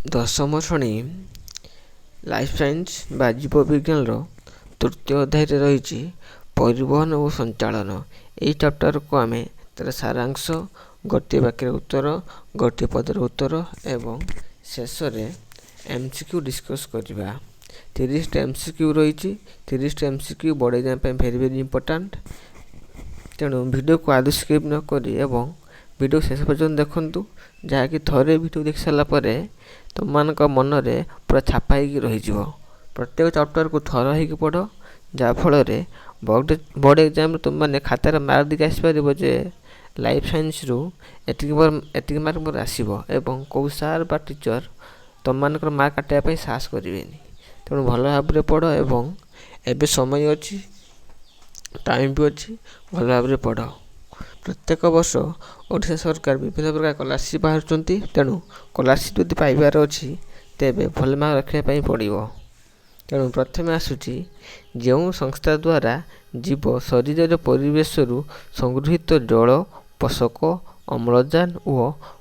ଦଶମ ଶ୍ରେଣୀ life science ବା ଜୀବ ବିଜ୍ଞାନର ତୃତୀୟ ଅଧ୍ୟାୟରେ ରହିଛି ପରିବହନ ଓ ସଞ୍ଚାଳନ। ଏହି ଚାପ୍ଟରକୁ ଆମେ ତାର ସାରାଂଶ, ଗୋଟିଏ ବାକ୍ୟର ଉତ୍ତର, ଗୋଟିଏ ପଦର ଉତ୍ତର ଏବଂ ଶେଷରେ ଏମ୍ ସି କ୍ୟୁ ଡିସ୍କସ୍ କରିବା। 30ଟା ଏମ୍ ସି କ୍ୟୁ ରହିଛି। 30ଟା M C Q board exam ପାଇଁ ଭେରି ଭେରି ଇମ୍ପୋର୍ଟାଣ୍ଟ। ତେଣୁ ଭିଡ଼ିଓକୁ ଆଦୌ ସ୍କିପ୍ ନ କରି ଏବଂ ଭିଡ଼ିଓ ଶେଷ ପର୍ଯ୍ୟନ୍ତ ଦେଖନ୍ତୁ, ଯାହାକି ଥରେ ଭିଡ଼ିଓ ଦେଖି ସାରିଲା ପରେ ତୁମମାନଙ୍କ ମନରେ ପୁରା ଛାପା ହେଇକି ରହିଯିବ। ପ୍ରତ୍ୟେକ ଚାପ୍ଟରକୁ ଥର ହେଇକି ପଢ଼, ଯାହାଫଳରେ ବୋର୍ଡ଼ ଏକ୍ଜାମ୍ରେ ତୁମମାନେ ଖାତାରେ ମାର୍କ ଦେଇକି ଆସିପାରିବ ଯେ ଲାଇଫ୍ ସାଇନ୍ସରୁ ଏତିକି ମୋର ଏତିକି ମାର୍କ ମୋର ଆସିବ ଏବଂ କେଉଁ ସାର୍ ବା ଟିଚର୍ ତୁମମାନଙ୍କର ମାର୍କ କାଟିବା ପାଇଁ ସାହସ କରିବେନି। ତେଣୁ ଭଲ ଭାବରେ ପଢ଼ ଏବଂ ଏବେ ସମୟ ଅଛି, ଟାଇମ୍ ବି ଅଛି, ଭଲ ଭାବରେ ପଢ଼। ପ୍ରତ୍ୟେକ ବର୍ଷ ଓଡ଼ିଶା ସରକାର ବିଭିନ୍ନ ପ୍ରକାର ସ୍କଲାରସିପ୍ ବାହାରୁଛନ୍ତି। ତେଣୁ ସ୍କଲାରସିପ୍ ଯଦି ପାଇବାର ଅଛି, ତେବେ ଭଲ ମାର୍କ ରଖିବା ପାଇଁ ପଡ଼ିବ। ତେଣୁ ପ୍ରଥମେ ଆସୁଛି, ଯେଉଁ ସଂସ୍ଥା ଦ୍ୱାରା ଜୀବ ଶରୀରରେ ପରିବେଶରୁ ସଂଗୃହୀତ ଜଳ, ପୋଷକ, ଅମ୍ଳଜାନ ଓ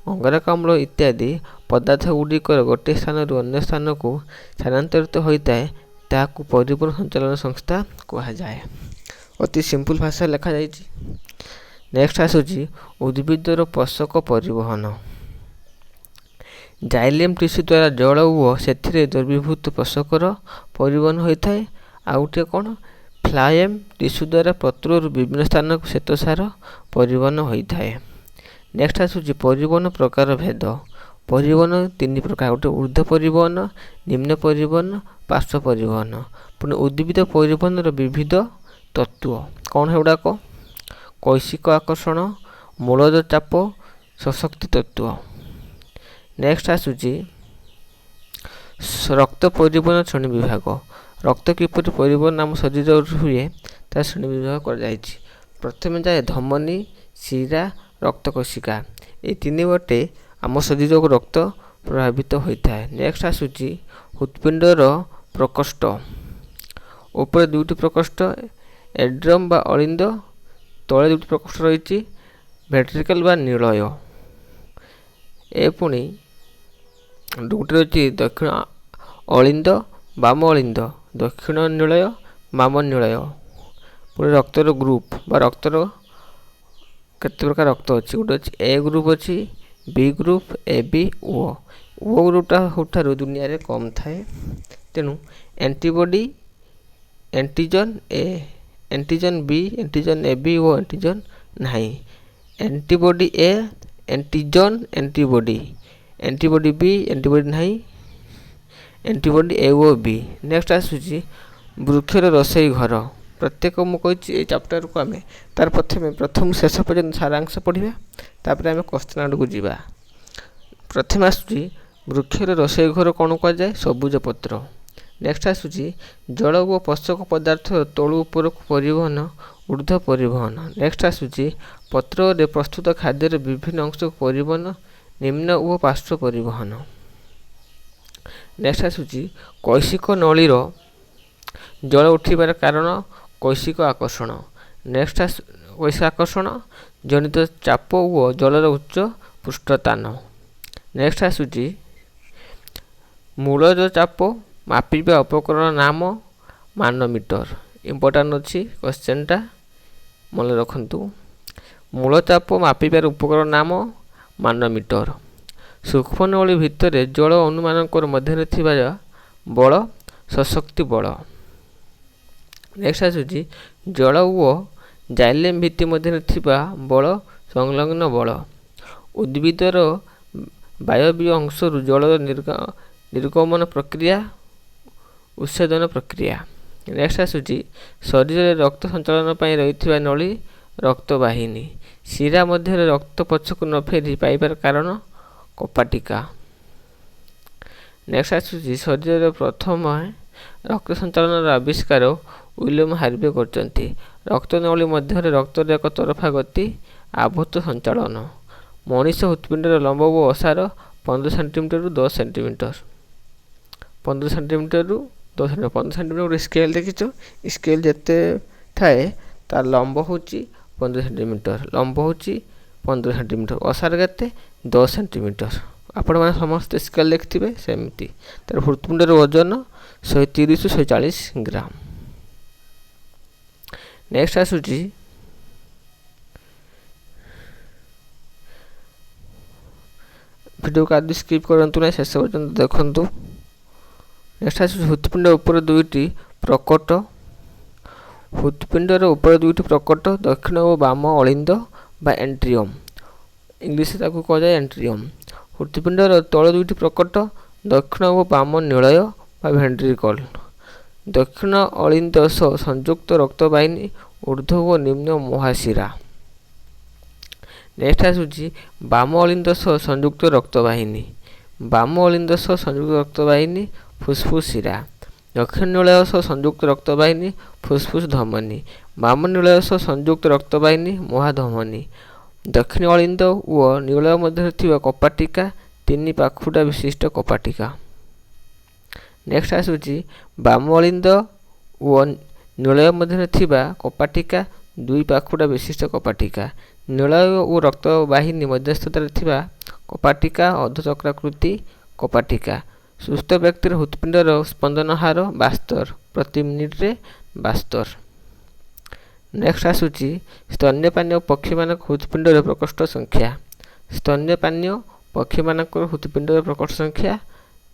ଅଙ୍ଗାରକାମ୍ଳ ଇତ୍ୟାଦି ପଦାର୍ଥ ଗୁଡ଼ିକର ଗୋଟିଏ ସ୍ଥାନରୁ ଅନ୍ୟ ସ୍ଥାନକୁ ସ୍ଥାନାନ୍ତରିତ ହୋଇଥାଏ, ତାହାକୁ ପରିବହନ ସଞ୍ଚାଳନ ସଂସ୍ଥା କୁହାଯାଏ। ଅତି ସିମ୍ପଲ୍ ଭାଷାରେ ଲେଖାଯାଇଛି। ନେକ୍ସଟ ଆସୁଛି ଉଦ୍ଭିଦର ପୋଷକ ପରିବହନ। ଜାଇଲେମ୍ ଟିସ୍ୟୁ ଦ୍ୱାରା ଜଳ ଓ ସେଥିରେ ଦ୍ରବୀଭୂତ ପୋଷକର ପରିବହନ ହୋଇଥାଏ। ଆଉ ଗୋଟିଏ କ'ଣ? ଫ୍ଲାଏମ୍ ଟିସ୍ୟୁ ଦ୍ୱାରା ପତ୍ରରୁ ବିଭିନ୍ନ ସ୍ଥାନକୁ ଶ୍ୱେତସାର ପରିବହନ ହୋଇଥାଏ। ନେକ୍ସଟ ଆସୁଛି ପରିବହନ ପ୍ରକାର ଭେଦ। ପରିବହନ ତିନି ପ୍ରକାର, ଗୋଟେ ଉର୍ଦ୍ଧ୍ୱ ପରିବହନ, ନିମ୍ନ ପରିବହନ, ପାର୍ଶ୍ୱ ପରିବହନ। ପୁଣି ଉଦ୍ଭିଦ ପରିବହନର ବିବିଧ ତତ୍ତ୍ୱ କ'ଣ ସେଗୁଡ଼ାକ? କୈଶିକ ଆକର୍ଷଣ, ମୂଳଜ ଚାପ, ସଶକ୍ତି ତତ୍ତ୍ୱ। ନେକ୍ସଟ ଆସୁଛି ରକ୍ତ ପରିବହନ ଶ୍ରେଣୀ ବିଭାଗ। ରକ୍ତ କିପରି ପରିବହନ ଆମ ଶରୀରରୁ ହୁଏ, ତା ଶ୍ରେଣୀ ବିଭାଗ କରାଯାଇଛି। ପ୍ରଥମେ ଯାଏ ଧମନୀ, ଶିରା, ରକ୍ତ କୋଷିକା। ଏଇ ତିନି ବାଟେ ଆମ ଶରୀରକୁ ରକ୍ତ ପ୍ରଭାବିତ ହୋଇଥାଏ। ନେକ୍ସଟ ଆସୁଛି ହୃତ୍ପିଣ୍ଡର ପ୍ରକୋଷ୍ଠ। ଉପରେ ଦୁଇଟି ପ୍ରକୋଷ୍ଠ, ଏଟ୍ରିୟମ୍ ବା ଅଳିନ୍ଦ, ତଳେ ଦୁଇଟି ପ୍ରକୋଷ୍ଠ ରହିଛି, ଭେଣ୍ଟ୍ରିକଲ୍ ବା ନିଳୟ। ଏ ପୁଣି ଗୋଟେ ରହିଛି ଦକ୍ଷିଣ ଅଳିନ୍ଦ, ବାମ ଅଳିନ୍ଦ, ଦକ୍ଷିଣ ନିଳୟ, ବାମ ନିଳୟ। ପୁଣି ରକ୍ତର ଗ୍ରୁପ୍ ବା ରକ୍ତର କେତେ ପ୍ରକାର ରକ୍ତ ଅଛି? ଗୋଟେ ଅଛି ଏ ଗ୍ରୁପ୍ ଅଛି, ବି ଗ୍ରୁପ୍, ଏ ବି, ଓ। ଓ ଗ୍ରୁପ୍ଟା ସବୁଠାରୁ ଦୁନିଆରେ କମ୍ ଥାଏ। ତେଣୁ antibody, antigen A, antigen B, antigen A B O antigen ନାହିଁ। Antibody A, antigen antibody, antibody B, antibody ନାହିଁ, ଆଣ୍ଟିବଡି ଏ ଓ ବି। ନେକ୍ସଟ ଆସୁଛି ବୃକ୍ଷର ରୋଷେଇ ଘର। ପ୍ରତ୍ୟେକ ମୁଁ କହିଛି, ଏଇ ଚାପ୍ଟରକୁ ଆମେ ତାର ପ୍ରଥମେ ପ୍ରଥମ ଶେଷ ପର୍ଯ୍ୟନ୍ତ ସାରାଂଶ ପଢ଼ିବା, ତାପରେ ଆମେ କ୍ୱେଶ୍ଚନ୍ ଆଡ଼କୁ ଯିବା। ପ୍ରଥମେ ଆସୁଛି ବୃକ୍ଷର ରୋଷେଇ ଘର କ'ଣ କୁହାଯାଏ? ସବୁଜ ପତ୍ର। ନେକ୍ସଟ ଆସୁଛି ଜଳ ଓ ପୋଷକ ପଦାର୍ଥ ତଳୁ ଉପରକୁ ପରିବହନ, ଉର୍ଦ୍ଧ୍ୱ ପରିବହନ। ନେକ୍ସଟ ଆସୁଛି ପତ୍ରରେ ପ୍ରସ୍ତୁତ ଖାଦ୍ୟର ବିଭିନ୍ନ ଅଂଶକୁ ପରିବହନ, ନିମ୍ନ ଓ ପାର୍ଶ୍ୱ ପରିବହନ। ନେକ୍ସଟ ଆସୁଛି କୈଶିକ ନଳୀର ଜଳ ଉଠିବାର କାରଣ, କୈଶିକ ଆକର୍ଷଣ। ନେକ୍ସଟ କୈଶିକ ଆକର୍ଷଣ ଜନିତ ଚାପ ଓ ଜଳର ଉଚ୍ଚ ପୃଷ୍ଠତାନ। ନେକ୍ସଟ ଆସୁଛି ମୂଳଜ ଚାପ ମାପିବା ଉପକରଣ ନାମ, ମାନୋମିଟର। ଇମ୍ପୋର୍ଟାଣ୍ଟ ଅଛି କ୍ୱେଶ୍ଚନଟା, ମନେ ରଖନ୍ତୁ। ମୂଳ ଚାପ ମାପିବାର ଉପକରଣ ନାମ ମାନୋମିଟର। ସୂକ୍ଷ୍ମନଳୀ ଭିତରେ ଜଳ ଅଣୁମାନଙ୍କର ମଧ୍ୟରେ ଥିବା ବଳ ସଶକ୍ତି ବଳ। ନେକ୍ସଟ ଆସୁଛି ଜଳ ଓ ଜାଇଲେମ୍ ଭିତ୍ତି ମଧ୍ୟରେ ଥିବା ବଳ ସଂଲଗ୍ନ ବଳ। ଉଦ୍ଭିଦର ବାୟବୀୟ ଅଂଶରୁ ଜଳର ନିର୍ଗମନ ପ୍ରକ୍ରିୟା ଉତ୍ସେଚନ ପ୍ରକ୍ରିୟା। ନେକ୍ସଟ ଆସୁଛି ଶରୀରରେ ରକ୍ତ ସଞ୍ଚାଳନ ପାଇଁ ରହିଥିବା ନଳୀ ରକ୍ତବାହିନୀ। ଶିରା ମଧ୍ୟରେ ରକ୍ତ ପଛକୁ ନ ଫେରି ପାଇବାର କାରଣ କପାଟିକା। ନେକ୍ସଟ ଆସୁଛି ଶରୀରରେ ପ୍ରଥମ ରକ୍ତ ସଞ୍ଚାଳନର ଆବିଷ୍କାର ୱିଲିୟମ ହାର୍ଭେ କରିଛନ୍ତି। ରକ୍ତନଳୀ ମଧ୍ୟରେ ରକ୍ତର ଏକ ତରଫା ଗତି ଆବଦ୍ଧ ସଞ୍ଚାଳନ। ମଣିଷ ହୃତ୍ପିଣ୍ଡର ଲମ୍ବ ଓ ଓସାର 15 ସେଣ୍ଟିମିଟରରୁ 10 ସେଣ୍ଟିମିଟର। 15 ସେଣ୍ଟିମିଟରରୁ 10 ସେଣ୍ଟିମିଟର। 15 ସେଣ୍ଟିମିଟର ଗୋଟେ ସ୍କେଲ୍ ଦେଖିଛ? ସ୍କେଲ୍ ଯେତେ ଥାଏ, ତାର ଲମ୍ବ ହେଉଛି 15 ସେଣ୍ଟିମିଟର। ଲମ୍ବ ହେଉଛି 15 ସେଣ୍ଟିମିଟର, ଓସାର କେତେ? 10 ସେଣ୍ଟିମିଟର। ଆପଣମାନେ ସମସ୍ତେ ସ୍କେଲ୍ ଦେଖିଥିବେ ସେମିତି। ତାର ହୃତ୍ପିଣ୍ଡର ଓଜନ 130ରୁ 140 ଗ୍ରାମ। ନେକ୍ସଟ ଆସୁଛି ଭିଡ଼ିଓକୁ ଆଦୌ ସ୍କିପ୍ କରନ୍ତୁ ନାହିଁ, ଶେଷ ପର୍ଯ୍ୟନ୍ତ ଦେଖନ୍ତୁ। ନେକ୍ସଟ ଆସୁଛି ହୃତ୍ପିଣ୍ଡ ଉପରେ ଦୁଇଟି ପ୍ରକଟ। ହୃତ୍ପିଣ୍ଡର ଉପରେ ଦୁଇଟି ପ୍ରକଟ ଦକ୍ଷିଣ ଓ ବାମ ଅଳିନ୍ଦ ବା ଏଣ୍ଟ୍ରିୟମ୍, ଇଂଲିଶରେ ତାକୁ କୁହାଯାଏ ଏଣ୍ଟ୍ରିୟମ୍। ହୃତ୍ପିଣ୍ଡର ତଳ ଦୁଇଟି ପ୍ରକଟ ଦକ୍ଷିଣ ଓ ବାମ ନିଳୟ ବା ଭେଣ୍ଟ୍ରିକଲ୍। ଦକ୍ଷିଣ ଅଳିନ୍ଦ ସହ ସଂଯୁକ୍ତ ରକ୍ତବାହିନୀ ଉର୍ଦ୍ଧ୍ୱ ଓ ନିମ୍ନ ମହାଶିରା। ନେକ୍ସଟ ଆସୁଛି ବାମ ଅଳିନ୍ଦ ସହ ସଂଯୁକ୍ତ ରକ୍ତବାହିନୀ। ବାମ ଅଳିନ୍ଦ ସହ ସଂଯୁକ୍ତ ରକ୍ତବାହିନୀ ଫୁସଫୁସ ଶିରା। ଦକ୍ଷିଣ ନିଳୟ ସହ ସଂଯୁକ୍ତ ରକ୍ତବାହିନୀ ଫୁସଫୁସ ଧମନୀ। ବାମ ନିଳୟ ସହ ସଂଯୁକ୍ତ ରକ୍ତବାହିନୀ ମହାଧମନୀ। ଦକ୍ଷିଣ ଅଳିନ୍ଦ ଓ ନିଳୟ ମଧ୍ୟରେ ଥିବା କପାଟିକା ତିନି ପାଖୁଡ଼ା ବିଶିଷ୍ଟ କପାଟିକା। ନେକ୍ସଟ ଆସୁଛି ବାମ ଅଳିନ୍ଦ ଓ ନିଳୟ ମଧ୍ୟରେ ଥିବା କପାଟିକା ଦୁଇ ପାଖୁଡ଼ା ବିଶିଷ୍ଟ କପାଟିକା। ନିଳୟ ଓ ରକ୍ତବାହିନୀ ମଧ୍ୟସ୍ଥତାରେ ଥିବା କପାଟିକା ଅର୍ଦ୍ଧଚକ୍ରାକୃତି କପାଟିକା। ସୁସ୍ଥ ବ୍ୟକ୍ତିର ହୃତ୍ପିଣ୍ଡର ସ୍ପନ୍ଦନ ହାର 72 ପ୍ରତି ମିନିଟରେ 72। ନେକ୍ସଟ ଆସୁଛି ସ୍ତନ୍ୟପାନୀୟ ପକ୍ଷୀମାନଙ୍କ ହୃତ୍ପିଣ୍ଡର ପ୍ରକୋଷ୍ଠ ସଂଖ୍ୟା। ସ୍ତନ୍ୟପାନୀୟ ପକ୍ଷୀମାନଙ୍କର ହୃତ୍ପିଣ୍ଡର ପ୍ରକୋଷ୍ଠ ସଂଖ୍ୟା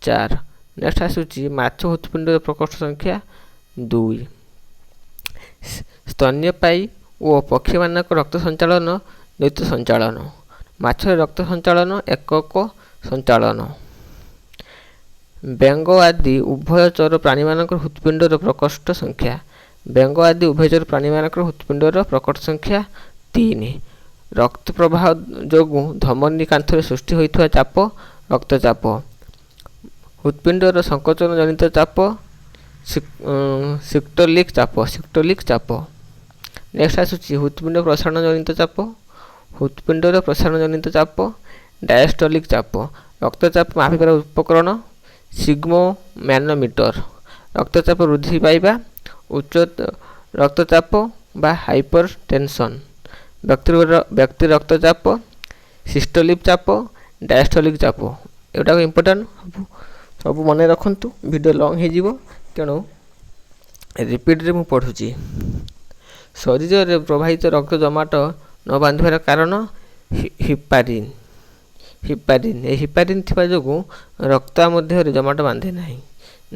4। ନେକ୍ସଟ ଆସୁଛି ମାଛ ହୃତ୍ପିଣ୍ଡର ପ୍ରକୋଷ୍ଠ ସଂଖ୍ୟା 2। ସ୍ତନ୍ୟପାୟୀ ଓ ପକ୍ଷୀମାନଙ୍କ ରକ୍ତ ସଞ୍ଚାଳନ ଦ୍ୱୈତ ସଞ୍ଚାଳନ। ମାଛର ରକ୍ତ ସଞ୍ଚାଳନ ଏକକ ସଞ୍ଚାଳନ। ବେଙ୍ଗ ଆଦି ଉଭୟଚର ପ୍ରାଣୀମାନଙ୍କର ହୃତ୍ପିଣ୍ଡର ପ୍ରକୋଷ୍ଠ ସଂଖ୍ୟା। ବେଙ୍ଗ ଆଦି ଉଭୟଚର ପ୍ରାଣୀମାନଙ୍କର ହୃତ୍ପିଣ୍ଡର ପ୍ରକୋଷ୍ଠ ସଂଖ୍ୟା 3। ରକ୍ତ ପ୍ରବାହ ଯୋଗୁଁ ଧମନୀ କାନ୍ଥରେ ସୃଷ୍ଟି ହୋଇଥିବା ଚାପ ରକ୍ତଚାପ। ହୃତ୍ପିଣ୍ଡର ସଂକୋଚନ ଜନିତ ଚାପ ସିଷ୍ଟୋଲିକ୍ ଚାପ, ସିଷ୍ଟୋଲିକ୍ ଚାପ। ନେକ୍ସଟ ଆସୁଛି ହୃତ୍ପିଣ୍ଡ ପ୍ରସାରଣ ଜନିତ ଚାପ। ହୃତ୍ପିଣ୍ଡର ପ୍ରସାରଣ ଜନିତ ଚାପ ଡାଏଷ୍ଟୋଲିକ୍ ଚାପ। ରକ୍ତଚାପ ମାପିବାର ଉପକରଣ ସିଗ୍ମୋ ମ୍ୟାନୋମିଟର। ରକ୍ତଚାପ ବୃଦ୍ଧି ପାଇବା ଉଚ୍ଚ ରକ୍ତଚାପ ବା ହାଇପର ଟେନସନ୍। ବ୍ୟକ୍ତି ରକ୍ତଚାପ ସିଷ୍ଟୋଲିକ୍ ଚାପ ଡାଏଷ୍ଟୋଲିକ୍ ଚାପ। ଏଗୁଡ଼ାକ ଇମ୍ପୋର୍ଟାଣ୍ଟ, ସବୁ ମନେ ରଖନ୍ତୁ। ଭିଡ଼ିଓ ଲଙ୍ଗ୍ ହେଇଯିବ, ତେଣୁ ରିପିଟ୍ରେ ମୁଁ ପଢ଼ୁଛି। ଶରୀରରେ ପ୍ରବାହିତ ରକ୍ତ ଜମାଟ ନ ବାନ୍ଧିବାର କାରଣ ହିପାରିନ୍। ହିପାରିନ୍, ଏ ହିପାରିନ୍ ଥିବା ଯୋଗୁଁ ରକ୍ତ ମଧ୍ୟରେ ଜମାଟ ବାନ୍ଧେ ନାହିଁ।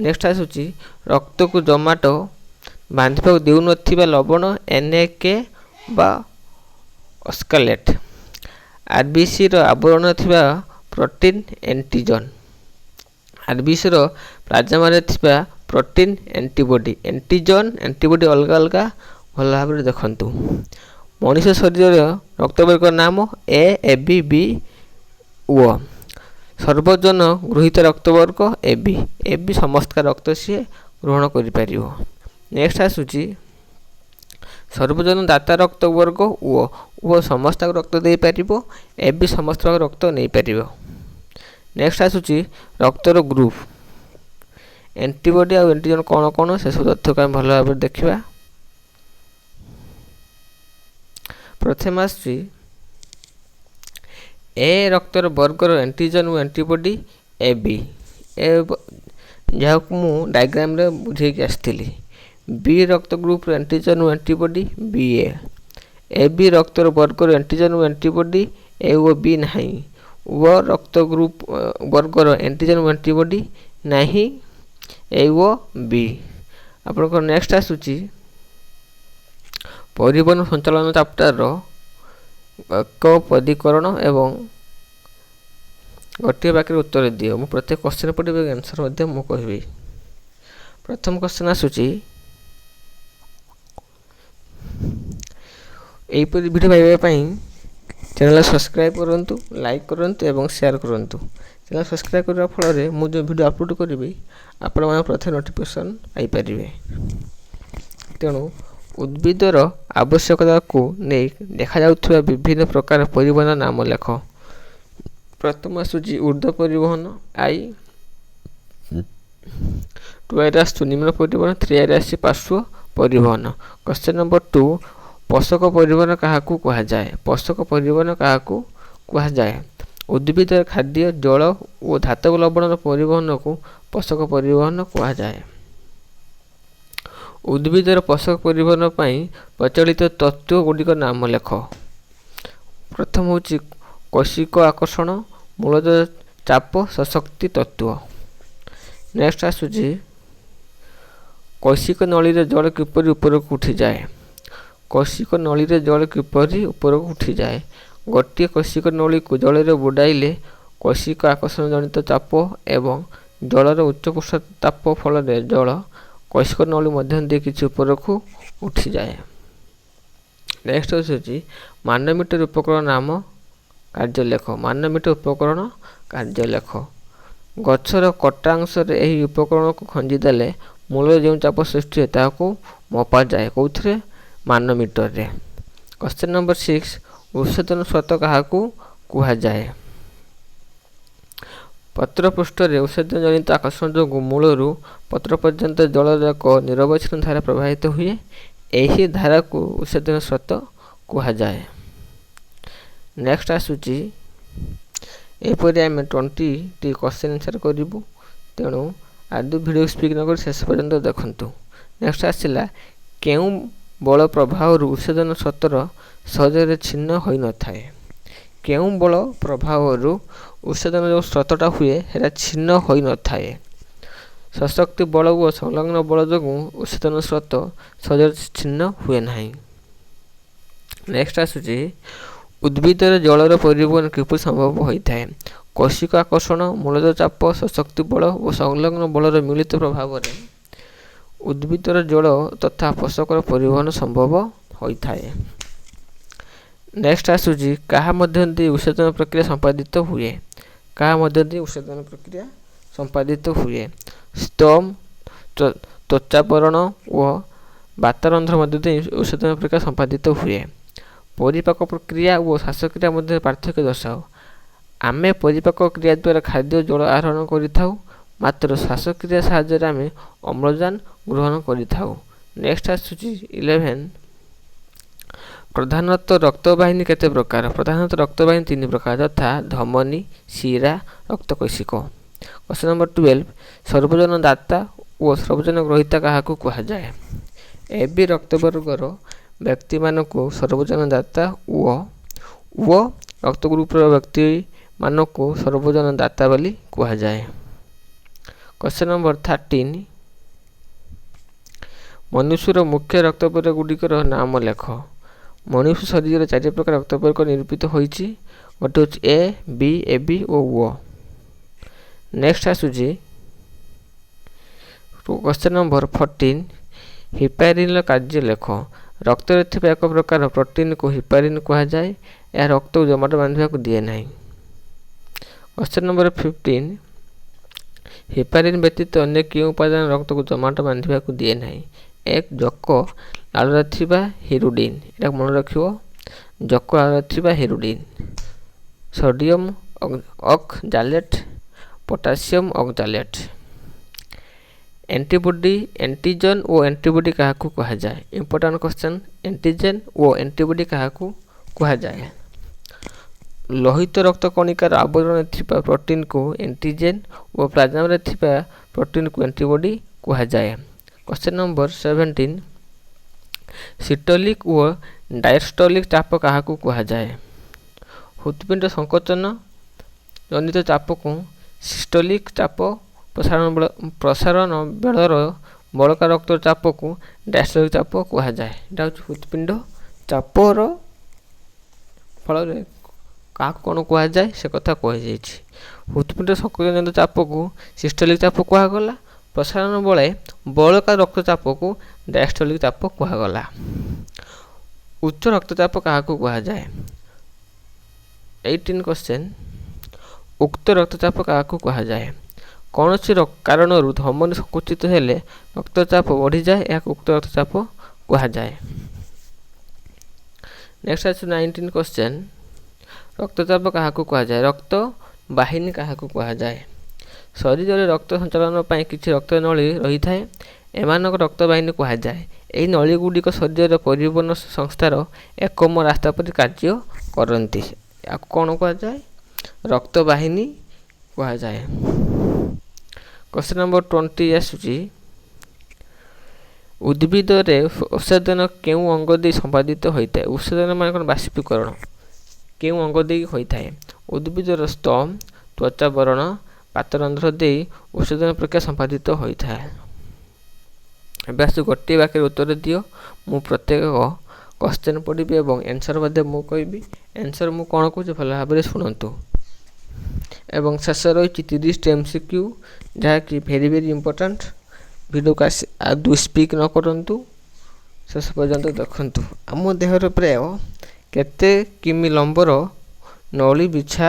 ନେକ୍ସଟ ଆସୁଛି ରକ୍ତକୁ ଜମାଟ ବାନ୍ଧିବାକୁ ଦେଉନଥିବା ଲବଣ ଏନ୍ ଏ କେ ବା ଅସ୍କାଲେଟ୍। ଆରବିସିର ଆବରଣ ଥିବା ପ୍ରୋଟିନ୍ ଆଣ୍ଟିଜନ୍। ଆରବିସିର ପ୍ଲାଜମାରେ ଥିବା ପ୍ରୋଟିନ୍ ଆଣ୍ଟିବଡି। ଆଣ୍ଟିଜନ୍ ଆଣ୍ଟିବଡି ଅଲଗା ଅଲଗା, ଭଲ ଭାବରେ ଦେଖନ୍ତୁ। ମଣିଷ ଶରୀରର ରକ୍ତବର୍ଗ ନାମ ଏ, ଏ ବି, ବି ଓ। ସର୍ବଜନ ଗୃହୀତ ରକ୍ତବର୍ଗ ଏ ବି। ଏ ବି ସମସ୍ତ ରକ୍ତ ସିଏ ଗ୍ରହଣ କରିପାରିବ। ନେକ୍ସଟ ଆସୁଛି ସର୍ବଜନ ଦାତା ରକ୍ତବର୍ଗ ଓ। ଓ ସମସ୍ତଙ୍କୁ ରକ୍ତ ଦେଇପାରିବ, ଏ ବି ସମସ୍ତଙ୍କ ରକ୍ତ ନେଇପାରିବ। ନେକ୍ସଟ ଆସୁଛି ରକ୍ତର ଗ୍ରୁପ୍। ଆଣ୍ଟିବଡି ଆଉ ଆଣ୍ଟିଜନ୍ କ'ଣ କ'ଣ ସେସବୁ ତଥ୍ୟକୁ ଆମେ ଭଲ ଭାବରେ ଦେଖିବା। ପ୍ରଥମେ ଆସୁଛି ଏ ରକ୍ତର ବର୍ଗର ଆଣ୍ଟିଜନ୍ ଓ ଆଣ୍ଟିବଡି ଏ ବି, ଏ ଯାହାକୁ ମୁଁ ଡାଇଗ୍ରାମରେ ବୁଝେଇକି ଆସିଥିଲି। ବି ରକ୍ତ ଗ୍ରୁପର ଆଣ୍ଟିଜନ୍ ଓ ଆଣ୍ଟିବଡି ବି ଏ। ଏ ବି ରକ୍ତର ବର୍ଗର ଆଣ୍ଟିଜନ୍ ଓ ଆଣ୍ଟିବଡି ଏ ଓ ବି ନାହିଁ। ଓ ରକ୍ତ ଗ୍ରୁପ ବର୍ଗର ଆଣ୍ଟିଜନ୍ ଓ ଆଣ୍ଟିବଡି ନାହିଁ, ଏ ଓ ବି। ଆପଣଙ୍କର ନେକ୍ସଟ ଆସୁଛି ପରିବହନ ସଞ୍ଚାଳନ ଚାପ୍ଟରର ଏକ ପଦୀକରଣ ଏବଂ ଗୋଟିଏ ବାକ୍ୟରେ ଉତ୍ତର ଦିଅ। ମୁଁ ପ୍ରତ୍ୟେକ କ୍ୱେଶ୍ଚନ୍ ପଢ଼ିବି, ଆନ୍ସର୍ ମଧ୍ୟ ମୁଁ କହିବି। ପ୍ରଥମ କ୍ୱେଶ୍ଚନ୍ ଆସୁଛି, ଏହିପରି ଭିଡ଼ିଓ ପାଇବା ପାଇଁ ଚ୍ୟାନେଲ୍ ସବସ୍କ୍ରାଇବ୍ କରନ୍ତୁ, ଲାଇକ୍ କରନ୍ତୁ ଏବଂ ସେୟାର କରନ୍ତୁ। ଚ୍ୟାନେଲ୍ ସବସ୍କ୍ରାଇବ୍ କରିବା ଫଳରେ ମୁଁ ଯେଉଁ ଭିଡ଼ିଓ ଅପଲୋଡ଼ କରିବି ଆପଣମାନେ ପ୍ରଥମେ ନୋଟିଫିକେସନ୍ ପାଇପାରିବେ। ତେଣୁ ଉଦ୍ଭିଦର ଆବଶ୍ୟକତାକୁ ନେଇ ଦେଖାଯାଉଥିବା ବିଭିନ୍ନ ପ୍ରକାର ପରିବହନ ନାମ ଲେଖ। ପ୍ରଥମ ଆସୁଛି ଉର୍ଦ୍ଧ୍ୱ ପରିବହନ I, two ଆଇରେ ଆସୁଛି ନିମ୍ନ ପରିବହନ, ଥ୍ରୀ ଆଇରେ ଆସୁଛି ପାର୍ଶ୍ୱ ପରିବହନ। କ୍ୱେଶ୍ଚନ୍ ନମ୍ବର 2, ପୋଷକ ପରିବହନ କାହାକୁ କୁହାଯାଏ? ପୋଷକ ପରିବହନ କାହାକୁ କୁହାଯାଏ? ଉଦ୍ଭିଦର ଖାଦ୍ୟ, ଜଳ ଓ ଧାତବ ଲବଣର ପରିବହନକୁ ପୋଷକ ପରିବହନ କୁହାଯାଏ। ଉଦ୍ଭିଦର ପୋଷକ ପରିବହନ ପାଇଁ ପ୍ରଚଳିତ ତତ୍ତ୍ୱ ଗୁଡ଼ିକ ନାମ ଲେଖ। ପ୍ରଥମ ହେଉଛି କୈଶିକ ଆକର୍ଷଣ, ମୂଳଜ ଚାପ, ସଶକ୍ତି ତତ୍ତ୍ୱ। ନେକ୍ସଟ ଆସୁଛି, କୈଶିକ ନଳୀରେ ଜଳ କିପରି ଉପରକୁ ଉଠିଯାଏ? କୈଶିକ ନଳୀରେ ଜଳ କିପରି ଉପରକୁ ଉଠିଯାଏ? ଗୋଟିଏ କୈଶିକ ନଳୀକୁ ଜଳରେ ବୁଡ଼ାଇଲେ କୈଶିକ ଆକର୍ଷଣ ଜନିତ ଚାପ ଏବଂ ଜଳର ଉଚ୍ଚ ପୃଷ୍ଠ ତାପ ଫଳରେ ଜଳ କୈଶିକ ନଳୀ ମଧ୍ୟ ଦେଇ କିଛି ଉପରକୁ ଉଠିଯାଏ। ନେକ୍ସଟ ଆସୁଛି, ମାନୋମିଟର ଉପକରଣ ନାମ, କାର୍ଯ୍ୟ ଲେଖ। ମାନୋମିଟର ଉପକରଣ କାର୍ଯ୍ୟ ଲେଖ। ଗଛର କଟା ଅଂଶରେ ଏହି ଉପକରଣକୁ ଖଞ୍ଜିଦେଲେ ମୂଳରେ ଯେଉଁ ଚାପ ସୃଷ୍ଟି ହୁଏ, ତାହାକୁ ମପାଯାଏ। କେଉଁଥିରେ? ମାନୋମିଟରରେ। କ୍ୱେଶ୍ଚନ୍ ନମ୍ବର 6, ଉତ୍ସେଚନ ସ୍ରୋତ କାହାକୁ କୁହାଯାଏ? ପତ୍ର ପୃଷ୍ଠରେ ଉତ୍ସେଚନ ଜନିତ ଆକର୍ଷଣ ଯୋଗୁଁ ମୂଳରୁ ପତ୍ର ପର୍ଯ୍ୟନ୍ତ ଜଳର ଏକ ନିରବଚ୍ଛିନ୍ନ ଧାରା ପ୍ରବାହିତ ହୁଏ। ଏହି ଧାରାକୁ ଉତ୍ସେଚନ ସ୍ରୋତ କୁହାଯାଏ। ନେକ୍ସଟ ଆସୁଛି, ଏହିପରି ଆମେ 20ଟି କ୍ୱେଶ୍ଚନ୍ ଆନ୍ସର୍ କରିବୁ, ତେଣୁ ଆଦୌ ଭିଡ଼ିଓ ସ୍କିପ୍ ନ କରି ଶେଷ ପର୍ଯ୍ୟନ୍ତ ଦେଖନ୍ତୁ। ନେକ୍ସଟ ଆସିଲା, କେଉଁ ବଳ ପ୍ରଭାବରୁ ଉତ୍ସେଚନ ସ୍ରୋତର ସହଜରେ ଛିନ୍ନ ହୋଇନଥାଏ? କେଉଁ ବଳ ପ୍ରଭାବରୁ ଉତ୍ସେଚନ ଯେଉଁ ସ୍ରୋତଟା ହୁଏ, ସେଇଟା ଛିନ୍ନ ହୋଇନଥାଏ? ସଶକ୍ତି ବଳ ଓ ସଂଲଗ୍ନ ବଳ ଯୋଗୁଁ ଉତ୍ସେଚନ ସ୍ରୋତ ସହଜରେ ଛିନ୍ନ ହୁଏ ନାହିଁ। ନେକ୍ସଟ ଆସୁଛି, ଉଦ୍ଭିଦରେ ଜଳର ପରିବହନ କିପରି ସମ୍ଭବ ହୋଇଥାଏ? କୈଶିକ ଆକର୍ଷଣ, ମୂଳଜ ଚାପ, ସଶକ୍ତି ବଳ ଓ ସଂଲଗ୍ନ ବଳର ମିଳିତ ପ୍ରଭାବରେ ଉଦ୍ଭିଦର ଜଳ ତଥା ପୋଷକର ପରିବହନ ସମ୍ଭବ ହୋଇଥାଏ। ନେକ୍ସଟ ଆସୁଛି, କାହା ମଧ୍ୟ ଦେଇ ଉତ୍ସେଚନ ପ୍ରକ୍ରିୟା ସମ୍ପାଦିତ ହୁଏ? କାହା ମଧ୍ୟ ଦେଇ ଉତ୍ସେଚନ ପ୍ରକ୍ରିୟା ସମ୍ପାଦିତ ହୁଏ? ସ୍ତୋମ, ତ୍ୱଚାପରଣ ଓ ବାତାରନ୍ଧ୍ର ମଧ୍ୟ ଦେଇ ଉତ୍ସେଚନ ପ୍ରକ୍ରିୟା ସମ୍ପାଦିତ ହୁଏ। ପରିପାକ ପ୍ରକ୍ରିୟା ଓ ଶ୍ୱାସକ୍ରିୟା ମଧ୍ୟରେ ପାର୍ଥକ୍ୟ ଦର୍ଶାଅ। ଆମେ ପରିପାକ କ୍ରିୟା ଦ୍ୱାରା ଖାଦ୍ୟ, ଜଳ ଆହରଣ କରିଥାଉ, ମାତ୍ର ଶ୍ୱାସକ୍ରିୟା ସାହାଯ୍ୟରେ ଆମେ ଅମ୍ଳଜାନ ଗ୍ରହଣ କରିଥାଉ। ନେକ୍ସଟ ଆସୁଛି 11, ପ୍ରଧାନତଃ ରକ୍ତବାହିନୀ କେତେ ପ୍ରକାର? ପ୍ରଧାନତଃ ରକ୍ତବାହିନୀ ତିନି ପ୍ରକାର, ଯଥା ଧମନୀ, ଶିରା, ରକ୍ତକୈଶିକ। କ୍ୱେଶ୍ଚନ୍ ନମ୍ବର 12, ସର୍ବଜନ ଦାତା ଓ ସର୍ବଜନ ଗ୍ରହୀତା କାହାକୁ କୁହାଯାଏ? ଏ ବି ରକ୍ତବର୍ଗର ବ୍ୟକ୍ତିମାନଙ୍କୁ ସର୍ବଜନ ଦାତା ଓ ଓ ରକ୍ତ ଗ୍ରୁପର ବ୍ୟକ୍ତିମାନଙ୍କୁ ସର୍ବଜନ ଦାତା ବୋଲି କୁହାଯାଏ। କ୍ୱେଶ୍ଚନ୍ ନମ୍ବର 13, ମନୁଷ୍ୟର ମୁଖ୍ୟ ରକ୍ତବର୍ଗ ଗୁଡ଼ିକର ନାମ ଲେଖ। ମନୁଷ୍ୟ ଶରୀରରେ ଚାରି ପ୍ରକାର ରକ୍ତବର୍ଗ ନିରୂପିତ ହୋଇଛି। ଗୋଟେ ହେଉଛି ଏ, ବି, ଏ ବି ଓ ଓ। ନେକ୍ସଟ ଆସୁଛି କ୍ୱେଶ୍ଚନ୍ ନମ୍ବର 14, ହିପାରିନ୍ର କାର୍ଯ୍ୟ ଲେଖ। ରକ୍ତରେ ଥିବା ଏକ ପ୍ରକାର ପ୍ରୋଟିନ୍କୁ ହିପାରିନ୍ କୁହାଯାଏ। ଏହା ରକ୍ତକୁ ଜମାଟ ବାନ୍ଧିବାକୁ ଦିଏ ନାହିଁ। କ୍ୱେଶ୍ଚନ୍ ନମ୍ବର 15, ହିପାରିନ୍ ବ୍ୟତୀତ ଅନ୍ୟ କେଉଁ ଉପାଦାନ ରକ୍ତକୁ ଜମାଟ ବାନ୍ଧିବାକୁ ଦିଏ ନାହିଁ? ଏକ, ଜୋକ ଲାଳରେ ଥିବା ହିରୁଡିନ୍। ଏଇଟା ମନେ ରଖିବ, ଜୋକ ଲାଳରେ ଥିବା hirudin, sodium oxalate, potassium oxalate. Antibody, antigen ଓ ଆଣ୍ଟିବଡି କାହାକୁ କୁହାଯାଏ? ଇମ୍ପୋର୍ଟାଣ୍ଟ କ୍ୱେଶ୍ଚନ୍, ଆଣ୍ଟିଜେନ୍ ଓ ଆଣ୍ଟିବଡି କାହାକୁ କୁହାଯାଏ? ଲୋହିତ ରକ୍ତ କଣିକାର ଆବରଣରେ ଥିବା ପ୍ରୋଟିନ୍କୁ ଆଣ୍ଟିଜେନ୍ ଓ ପ୍ଲାଜମାରେ ଥିବା ପ୍ରୋଟିନ୍କୁ ଆଣ୍ଟିବଡି କୁହାଯାଏ। କ୍ୱେଶ୍ଚନ୍ ନମ୍ବର 17, ସିଷ୍ଟୋଲିକ୍ ଓ ଡାଏଷ୍ଟୋଲିକ୍ ଚାପ କାହାକୁ କୁହାଯାଏ? ହୃତ୍ପିଣ୍ଡ ସଂକୋଚନ ଜନିତ ଚାପକୁ ସିଷ୍ଟୋଲିକ୍ ଚାପ, ପ୍ରସାରଣ ବେଳର ବଳକା ରକ୍ତର ଚାପକୁ ଡାଏଷ୍ଟୋଲିକ୍ ଚାପ କୁହାଯାଏ। ଏଇଟା ହେଉଛି ହୃତ୍ପିଣ୍ଡ ଚାପର ଫଳରେ କାହାକୁ କ'ଣ କୁହାଯାଏ, ସେ କଥା କୁହାଯାଇଛି। ହୃତ୍ପିଣ୍ଡ ସଂକୋଚନ ଜନିତ ଚାପକୁ ସିଷ୍ଟୋଲିକ୍ ଚାପ କୁହାଗଲା, ପ୍ରସାରଣ ବେଳେ ବଳକା ରକ୍ତଚାପକୁ ଡାଏଷ୍ଟୋଲିକ୍ ଚାପ କୁହାଗଲା। ଉଚ୍ଚ ରକ୍ତଚାପ କାହାକୁ କୁହାଯାଏ? 18 କ୍ୱେଶ୍ଚନ୍, ଉକ୍ତ ରକ୍ତଚାପ କାହାକୁ କୁହାଯାଏ? କୌଣସି କାରଣରୁ ଧମନୀ ସଂକୁଚିତ ହେଲେ ରକ୍ତଚାପ ବଢ଼ିଯାଏ, ଏହାକୁ ଉକ୍ତ ରକ୍ତଚାପ କୁହାଯାଏ। ନେକ୍ସଟ ଅଛି 19 କ୍ୱେଶ୍ଚନ୍, ରକ୍ତଚାପ କାହାକୁ କୁହାଯାଏ? ରକ୍ତ ବାହିନୀ କାହାକୁ କୁହାଯାଏ? ଶରୀରରେ ରକ୍ତ ସଞ୍ଚାଳନ ପାଇଁ କିଛି ରକ୍ତନଳୀ ରହିଥାଏ। ଏମାନଙ୍କ ରକ୍ତବାହିନୀ କୁହାଯାଏ। ଏହି ନଳୀଗୁଡ଼ିକ ଶରୀରର ପରିବହନ ସଂସ୍ଥାର ଏକମ ରାସ୍ତା ପରି କାର୍ଯ୍ୟ କରନ୍ତି। ଏହାକୁ କ'ଣ କୁହାଯାଏ? ରକ୍ତବାହିନୀ କୁହାଯାଏ। କ୍ୱେଶ୍ଚନ୍ ନମ୍ବର 20 ଆସୁଛି, ଉଦ୍ଭିଦରେ ଉତ୍ସେଚନ କେଉଁ ଅଙ୍ଗ ଦେଇ ସମ୍ପାଦିତ ହୋଇଥାଏ? ଉତ୍ସେଚନ ମାନେ କ'ଣ? ବାଷ୍ପୀକରଣ କେଉଁ ଅଙ୍ଗ ଦେଇ ହୋଇଥାଏ? ଉଦ୍ଭିଦର ସ୍ତମ, ତ୍ୱଚାବରଣ, ପାତରନ୍ଧ୍ର ଦେଇ ଉତ୍ସେଚନ ପ୍ରକ୍ରିୟା ସମ୍ପାଦିତ ହୋଇଥାଏ। ଏବେ ଆସୁ ଗୋଟିଏ ବାକ୍ୟରେ ଉତ୍ତର ଦିଅ। ମୁଁ ପ୍ରତ୍ୟେକ କ୍ୱେଶ୍ଚନ୍ ପଢ଼ିବି ଏବଂ ଆନ୍ସର୍ ମଧ୍ୟ ମୁଁ କହିବି। ଆନ୍ସର୍ ମୁଁ କ'ଣ କହୁଛି ଭଲ ଭାବରେ ଶୁଣନ୍ତୁ। ଏବଂ ଶେଷ ରହିଛି 30ଟି ଏମ୍ ସି କ୍ୟୁ, ଯାହାକି ଭେରି ଭେରି ଇମ୍ପୋର୍ଟାଣ୍ଟ। ଭିଡ଼ିଓକୁ ଆସି ଆଦୌ ସ୍କିପ୍ ନ କରନ୍ତୁ, ଶେଷ ପର୍ଯ୍ୟନ୍ତ ଦେଖନ୍ତୁ। ଆମ ଦେହରେ ପ୍ରାୟ କେତେ କିମି ଲମ୍ବର ନଳୀ ବିଛା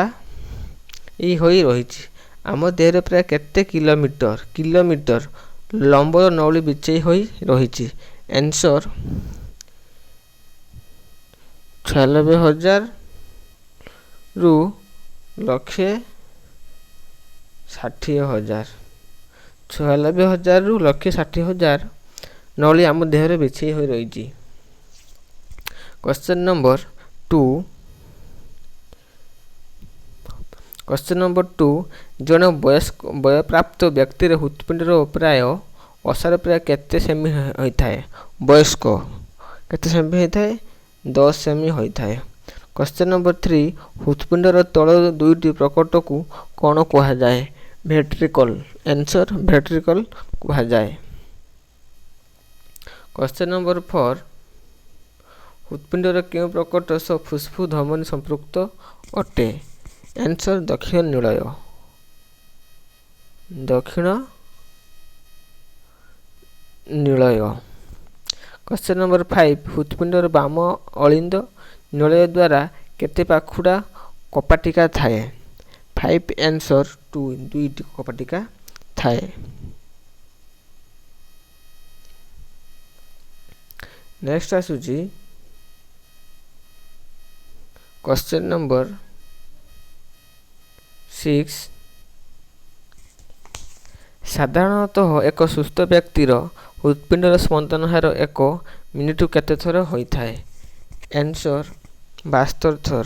ହୋଇ ରହିଛି? ଆମ ଦେହରେ ପ୍ରାୟ କେତେ କିଲୋମିଟର ଲମ୍ବର ନଳୀ ବିଛେଇ ହୋଇ ରହିଛି? ଆନ୍ସର୍ 96,000ରୁ 1,60,000। 96,000ରୁ 1,60,000 ନଳୀ ଆମ ଦେହରେ ବିଛେଇ ହୋଇ ରହିଛି। କ୍ୱେଶ୍ଚନ୍ ନମ୍ବର 2, କ୍ୱେଶ୍ଚନ୍ ନମ୍ବର 2, ଜଣେ ବୟସ୍କ ବୟପ୍ରାପ୍ତ ବ୍ୟକ୍ତିର ହୃତ୍ପିଣ୍ଡର ପ୍ରାୟ ଅସାର ପ୍ରାୟ କେତେ ସେମି ହୋଇଥାଏ? ବୟସ୍କ କେତେ ସେମି ହୋଇଥାଏ? 10 ସେମି ହୋଇଥାଏ। କ୍ୱେଶ୍ଚନ୍ ନମ୍ବର 3, ହୃତ୍ପିଣ୍ଡର ତଳ ଦୁଇଟି ପ୍ରକୋଷ୍ଠକୁ କ'ଣ କୁହାଯାଏ? ଭେଣ୍ଟ୍ରିକଲ୍। ଆନ୍ସର୍ ଭେଣ୍ଟ୍ରିକଲ୍ କୁହାଯାଏ। କ୍ୱେଶ୍ଚନ୍ ନମ୍ବର 4, ହୃତ୍ପିଣ୍ଡର କେଉଁ ପ୍ରକୋଷ୍ଠ ସହ ଫୁସ୍ଫୁସ୍ ଧମନୀ ସମ୍ପୃକ୍ତ ଅଟେ? ଆନ୍ସର୍ ଦକ୍ଷିଣ ନିଳୟ। ଦକ୍ଷିଣ ନିଳୟ। କ୍ୱେଶ୍ଚନ୍ ନମ୍ବର 5, ହୃତ୍ପିଣ୍ଡର ବାମ ଅଳିନ୍ଦ ନିଳୟ ଦ୍ୱାରା କେତେ ପାଖୁଡ଼ା କପାଟିକା ଥାଏ? 5 ଆନ୍ସର୍ 2, 2ଟି କପାଟିକା ଥାଏ। ନେକ୍ସଟ ଆସୁଛି କ୍ୱେଶ୍ଚନ୍ ନମ୍ବର 6, ସାଧାରଣତଃ ଏକ ସୁସ୍ଥ ବ୍ୟକ୍ତିର ହୃତ୍ପିଣ୍ଡର ସ୍ପନ୍ଦନ ହାର ଏକ ମିନିଟକୁ କେତେ ଥର ହୋଇଥାଏ? ଆନ୍ସର୍ 72 ଥର।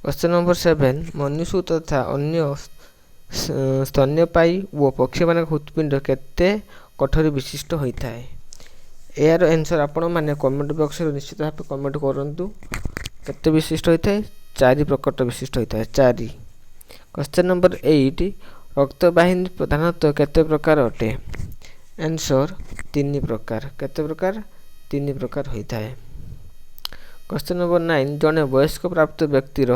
କ୍ୱେଶ୍ଚନ୍ ନମ୍ବର 7, ମନୁଷ୍ୟ ତଥା ଅନ୍ୟ ସ୍ତନ୍ୟପାୟୀ ଓ ପକ୍ଷୀମାନଙ୍କ ହୃତ୍ପିଣ୍ଡ କେତେ କୋଠରୀ ବିଶିଷ୍ଟ ହୋଇଥାଏ? ଏହାର ଆନ୍ସର୍ ଆପଣମାନେ କମେଣ୍ଟ ବକ୍ସରେ ନିଶ୍ଚିତ ଭାବେ କମେଣ୍ଟ କରନ୍ତୁ। କେତେ ବିଶିଷ୍ଟ ହୋଇଥାଏ? 4 ପ୍ରକଟ ବିଶିଷ୍ଟ ହୋଇଥାଏ, 4। କ୍ୱେଶ୍ଚନ୍ ନମ୍ବର 8, ରକ୍ତବାହିନୀ ପ୍ରଧାନତଃ କେତେ ପ୍ରକାର ଅଟେ? ଆନ୍ସର୍ 3 ପ୍ରକାର। କେତେ ପ୍ରକାର? 3 ପ୍ରକାର ହୋଇଥାଏ। କ୍ୱେଶ୍ଚନ୍ ନମ୍ବର 9, ଜଣେ ବୟସ୍କ ପ୍ରାପ୍ତ ବ୍ୟକ୍ତିର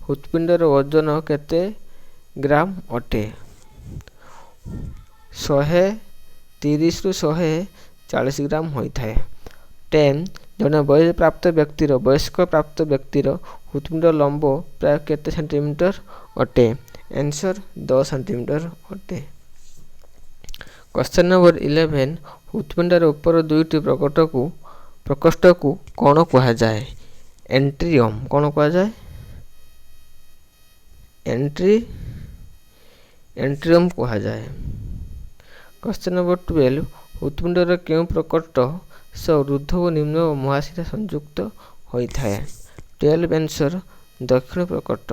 ହୃତ୍ପିଣ୍ଡର ଓଜନ କେତେ ଗ୍ରାମ ଅଟେ? 130ରୁ 140 ଗ୍ରାମ ହୋଇଥାଏ। 10, ଜଣେ ବୟସ୍କ ପ୍ରାପ୍ତ ବ୍ୟକ୍ତିର ହୃତ୍ପିଣ୍ଡ ଲମ୍ବ ପ୍ରାୟ କେତେ ସେଣ୍ଟିମିଟର ଅଟେ? ଆନ୍ସର୍ 10 ସେଣ୍ଟିମିଟର ଅଟେ। କ୍ୱେଶ୍ଚନ୍ ନମ୍ବର 11, ହୃତ୍ପିଣ୍ଡର ଉପର ଦୁଇଟି ପ୍ରକୋଷ୍ଠକୁ କ'ଣ କୁହାଯାଏ? ଏଣ୍ଟ୍ରିୟମ୍। କ'ଣ କୁହାଯାଏ? ଏଣ୍ଟ୍ରିୟମ୍ କୁହାଯାଏ। କ୍ୱେଶ୍ଚନ୍ ନମ୍ବର 12, ହୃତ୍ପିଣ୍ଡର କେଉଁ ପ୍ରକୋଷ୍ଠ ସହ ଊର୍ଦ୍ଧ୍ୱ ଓ ନିମ୍ନ ମହାଶିରା ସଂଯୁକ୍ତ ହୋଇଥାଏ? 12 ଆନ୍ସର୍ ଦକ୍ଷିଣ ପ୍ରକୋଷ୍ଠ,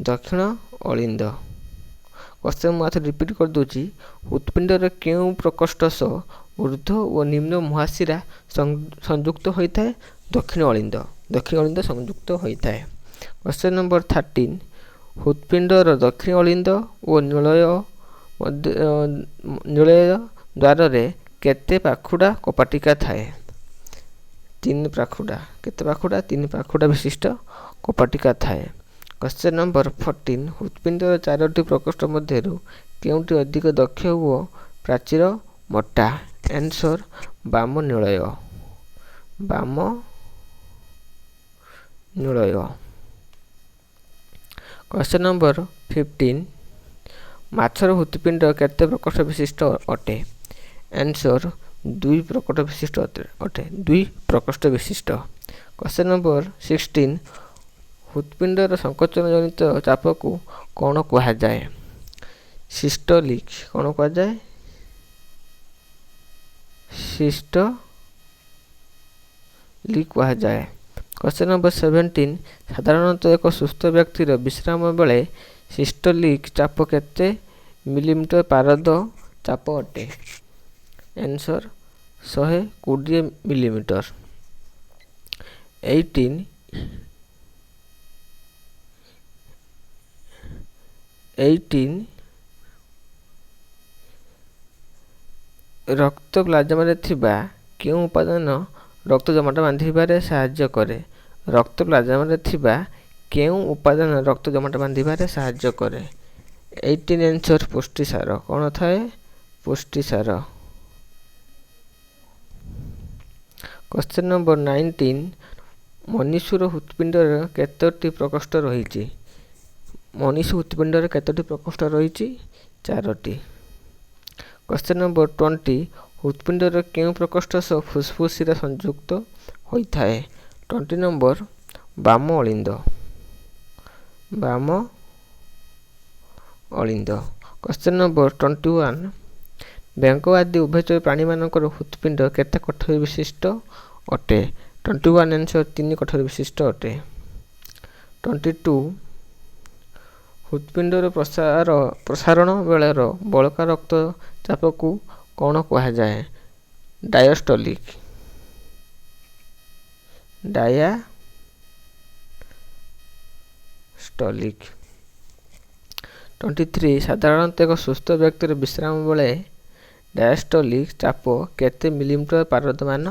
ଦକ୍ଷିଣ ଅଳିନ୍ଦ। କ୍ୱେଶ୍ଚନ୍ ମୁଁ ଆଉଥରେ ରିପିଟ୍ କରିଦେଉଛି, ହୃତ୍ପିଣ୍ଡର କେଉଁ ପ୍ରକୋଷ୍ଠ ସହ ଊର୍ଦ୍ଧ୍ୱ ଓ ନିମ୍ନ ମହାଶିରା ସଂଯୁକ୍ତ ହୋଇଥାଏ? ଦକ୍ଷିଣ ଅଳିନ୍ଦ, ଦକ୍ଷିଣ ଅଳିନ୍ଦ ସଂଯୁକ୍ତ ହୋଇଥାଏ। କ୍ୱେଶ୍ଚନ୍ ନମ୍ବର 13, ହୃତ୍ପିଣ୍ଡର ଦକ୍ଷିଣ ଅଳିନ୍ଦ ଓ ନିଳୟ ଦ୍ୱାରରେ କେତେ ପାଖୁଡ଼ା କପାଟିକା ଥାଏ? 3 ପାଖୁଡ଼ା। କେତେ ପାଖୁଡ଼ା? 3 ପାଖୁଡ଼ା ବିଶିଷ୍ଟ କପାଟିକା ଥାଏ। କ୍ୱେଶ୍ଚନ୍ ନମ୍ବର 14, ହୃତ୍ପିଣ୍ଡର 4ଟି ପ୍ରକୋଷ୍ଠ ମଧ୍ୟରୁ କେଉଁଟି ଅଧିକ ଦକ୍ଷ ଓ ପ୍ରାଚୀର ମୋଟା? ଆନ୍ସର୍ ବାମ ନିଳୟ, ବାମ ନିଳୟ। କ୍ୱେଶ୍ଚନ୍ ନମ୍ବର 15, ମାଛର ହୃତ୍ପିଣ୍ଡ କେତେ ପ୍ରକୋଷ୍ଠ ବିଶିଷ୍ଟ ଅଟେ? ଆନ୍ସର୍ 2 ପ୍ରକୋଷ୍ଠ ବିଶିଷ୍ଟ ଅଟେ, 2 ପ୍ରକୋଷ୍ଠ ବିଶିଷ୍ଟ। କ୍ୱେଶ୍ଚନ୍ ନମ୍ବର 16, ହୃତ୍ପିଣ୍ଡର ସଂକୋଚନ ଜନିତ ଚାପକୁ କ'ଣ କୁହାଯାଏ? ସିଷ୍ଟୋଲିକ୍। କ'ଣ କୁହାଯାଏ? ସିଷ୍ଟୋଲିକ୍ କୁହାଯାଏ। କ୍ୱେଶ୍ଚନ୍ ନମ୍ବର 17, ସାଧାରଣତଃ ଏକ ସୁସ୍ଥ ବ୍ୟକ୍ତିର ବିଶ୍ରାମ ବେଳେ ସିଷ୍ଟୋଲିକ୍ ଚାପ କେତେ ମିଲିମିଟର ପାରଦ ଚାପ ଅଟେ? Answer 120 millimetre. 18, 18, ରକ୍ତ ପ୍ଲାଜମାରେ ଥିବା କେଉଁ ଉପାଦାନ ରକ୍ତ ଜମାଟ ବାନ୍ଧିବାରେ ସାହାଯ୍ୟ କରେ? ରକ୍ତ ପ୍ଲାଜମାରେ ଥିବା କେଉଁ ଉପାଦାନ ରକ୍ତ ଜମାଟ ବାନ୍ଧିବାରେ ସାହାଯ୍ୟ କରେ? 18 ଆନ୍ସର୍ ପୁଷ୍ଟିସାର। କ'ଣ ଥାଏ? ପୁଷ୍ଟିସାର। କ୍ୱେଶ୍ଚନ୍ ନମ୍ବର 19, ମନୁଷ୍ୟର ହୃତ୍ପିଣ୍ଡର କେତୋଟି ପ୍ରକୋଷ୍ଠ ରହିଛି? ମନୁଷ୍ୟ ହୃତ୍ପିଣ୍ଡର କେତୋଟି ପ୍ରକୋଷ୍ଠ ରହିଛି? 4ଟି। କ୍ୱେଶ୍ଚନ୍ ନମ୍ବର 20, ହୃତ୍ପିଣ୍ଡର କେଉଁ ପ୍ରକୋଷ୍ଠ ସହ ଫୁସ୍ଫୁସ୍ ଶିରା ସଂଯୁକ୍ତ ହୋଇଥାଏ? 20 ନମ୍ବର ବାମ ଅଳିନ୍ଦ। ବାମ ଅଳିନ୍ଦ। କ୍ୱେଶ୍ଚନ୍ ନମ୍ବର 21, ବେଙ୍ଗ ଆଦି ଉଭୟଚର ପ୍ରାଣୀମାନଙ୍କର ହୃତ୍ପିଣ୍ଡ କେତେ କୋଠରୀ ବିଶିଷ୍ଟ ଅଟେ? 21 ଆନ୍ସର୍ 3 କୋଠରୀ ବିଶିଷ୍ଟ ଅଟେ। 22, ହୃତ୍ପିଣ୍ଡର ପ୍ରସାରଣ ବେଳର ବଳକା ରକ୍ତଚାପକୁ କ'ଣ କୁହାଯାଏ? ଡାୟାଷ୍ଟୋଲିକ୍। ଡାୟାଷ୍ଟୋଲିକ୍। 23, ସାଧାରଣତଃ ଏକ ସୁସ୍ଥ ବ୍ୟକ୍ତିର ବିଶ୍ରାମ ବେଳେ ଡାୟାଷ୍ଟୋଲିକ୍ ଚାପ କେତେ ମିଲିମିଟର ପାରଦମାନ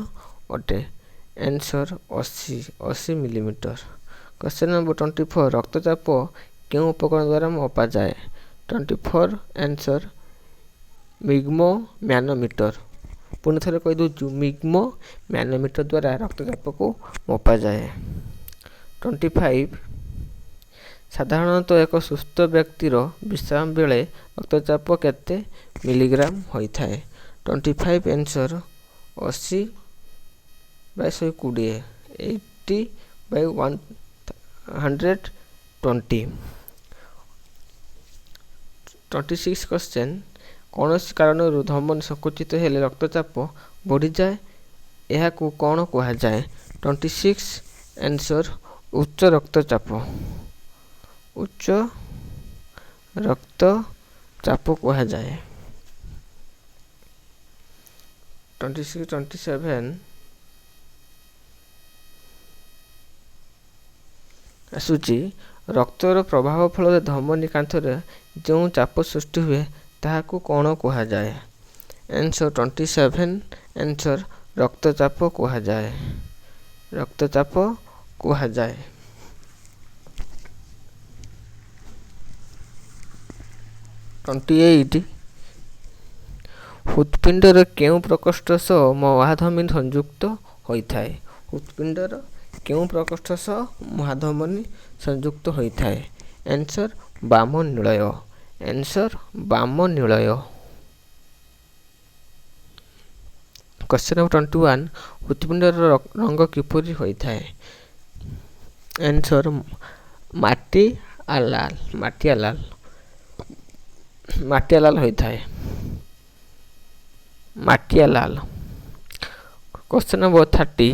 ଅଟେ? Answer 80 millimetre. କ୍ୱେଶ୍ଚନ୍ ନମ୍ବର 24, ରକ୍ତଚାପ କେଉଁ ଉପକରଣ ଦ୍ୱାରା ମପାଯାଏ? 24 ଆନ୍ସର୍ ମିଗ୍ମୋ ମ୍ୟାନୋମିଟର। ପୁଣି ଥରେ କହିଦେଉଛୁ, ମିଗ୍ମୋ ମ୍ୟାନୋମିଟର ଦ୍ୱାରା ରକ୍ତଚାପକୁ ମପାଯାଏ। 25, ସାଧାରଣତଃ ଏକ ସୁସ୍ଥ ବ୍ୟକ୍ତିର ବିଶ୍ରାମ ବେଳେ ରକ୍ତଚାପ କେତେ ମିଲିଗ୍ରାମ ହୋଇଥାଏ? 25 ଆନ୍ସର୍ 80/120, 80/120। 26 କ୍ୱେଶ୍ଚନ୍, କୌଣସି କାରଣରୁ ଧମନୀ ସଂକୁଚିତ ହେଲେ ରକ୍ତଚାପ ବଢ଼ିଯାଏ, ଏହାକୁ କ'ଣ କୁହାଯାଏ? 26 ଆନ୍ସର୍ ଉଚ୍ଚ ରକ୍ତଚାପ। ଉଚ୍ଚ ରକ୍ତଚାପ କୁହାଯାଏ। 26, 27 ଆସୁଛି, ରକ୍ତର ପ୍ରବାହ ଫଳରେ ଧମନୀ କାନ୍ଥରେ ଯେଉଁ ଚାପ ସୃଷ୍ଟି ହୁଏ ତାହାକୁ କ'ଣ କୁହାଯାଏ? ଆନ୍ସର୍ 27 ଆନ୍ସର୍ ରକ୍ତଚାପ କୁହାଯାଏ। ରକ୍ତଚାପ କୁହାଯାଏ। 28, ହୃତ୍ପିଣ୍ଡର କେଉଁ ପ୍ରକୋଷ୍ଠ ସହ ମହାଧମନୀ ସଂଯୁକ୍ତ ହୋଇଥାଏ? ହୃତ୍ପିଣ୍ଡର କେଉଁ ପ୍ରକୋଷ୍ଠ ସହ ମହାଧମନୀ ସଂଯୁକ୍ତ ହୋଇଥାଏ? ଆନ୍ସର୍ ବାମ ନିଳୟ। ଆନ୍ସର୍ ବାମ ନିଳୟ। କ୍ୱେଶ୍ଚନ୍ ନମ୍ବର 21, ହୃତ୍ପିଣ୍ଡର ରଙ୍ଗ କିପରି ହୋଇଥାଏ? ଆନ୍ସର୍ ମାଟିଆ ଲାଲ। ମାଟିଆ ଲାଲ। ମାଟିଆ ଲାଲ ହୋଇଥାଏ। ମାଟିଆ ଲାଲ। କ୍ୱେଶ୍ଚନ୍ ନମ୍ବର 30,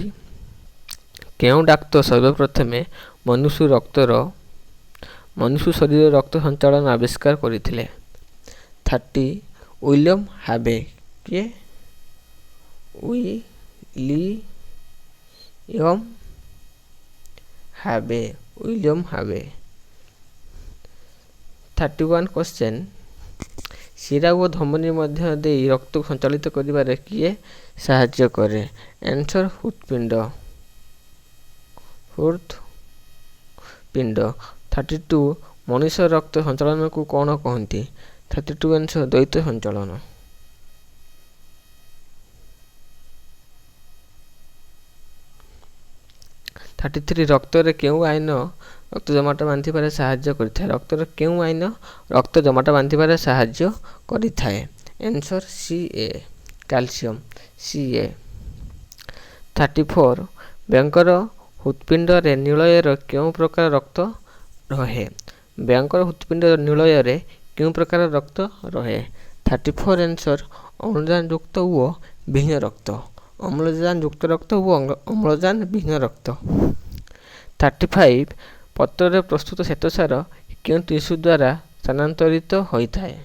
କେଉଁ ଡାକ୍ତର ସର୍ବପ୍ରଥମେ ମନୁଷ୍ୟ ଶରୀରର ରକ୍ତ ସଞ୍ଚାଳନ ଆବିଷ୍କାର କରିଥିଲେ? 30 ୱିଲିୟମ ହାର୍ଭେ। କିଏ? William Harvey. William Harvey. 31 question, ଶିରା ଓ ଧମନୀ ମଧ୍ୟ ଦେଇ ରକ୍ତକୁ ସଞ୍ଚାଳିତ କରିବାରେ କିଏ ସାହାଯ୍ୟ କରେ? ଆନ୍ସର୍ ହୃତ୍ପିଣ୍ଡ। ହୃତ୍ପିଣ୍ଡ। 32, ମଣିଷ ରକ୍ତ ସଞ୍ଚାଳନକୁ କ'ଣ କହନ୍ତି? 32 ଆନ୍ସର୍ ଦ୍ୱୈତ ସଞ୍ଚାଳନ। 33, ରକ୍ତରେ କେଉଁ ଆଇନ ରକ୍ତ ଜମାଟ ବାନ୍ଧିବାରେ ସାହାଯ୍ୟ କରିଥାଏ? ରକ୍ତରେ କେଉଁ ଆଇନ ରକ୍ତ ଜମାଟ ବାନ୍ଧିବାରେ ସାହାଯ୍ୟ କରିଥାଏ? Answer C A, calcium. C A. 34, ବେଙ୍ଗର ହୃତ୍ପିଣ୍ଡରେ ନିଳୟରେ କେଉଁ ପ୍ରକାର ରକ୍ତ ରହେ? ବେଙ୍ଗର ହୃତ୍ପିଣ୍ଡର ନିଳୟରେ କେଉଁ ପ୍ରକାର ରକ୍ତ ରହେ? 34 ଆନ୍ସର୍ ଅମ୍ଳଜାନଯୁକ୍ତ ଓ ବିହୀନ ରକ୍ତ। ଅମ୍ଳଜାନଯୁକ୍ତ ରକ୍ତ ଓ ଅମ୍ଳଜାନ ବିହୀନ ରକ୍ତ। 35, ପତ୍ରରେ ପ୍ରସ୍ତୁତ ଶ୍ଵେତସାର କେଉଁ ଟିସ୍ୟୁ ଦ୍ୱାରା ସ୍ଥାନାନ୍ତରିତ ହୋଇଥାଏ?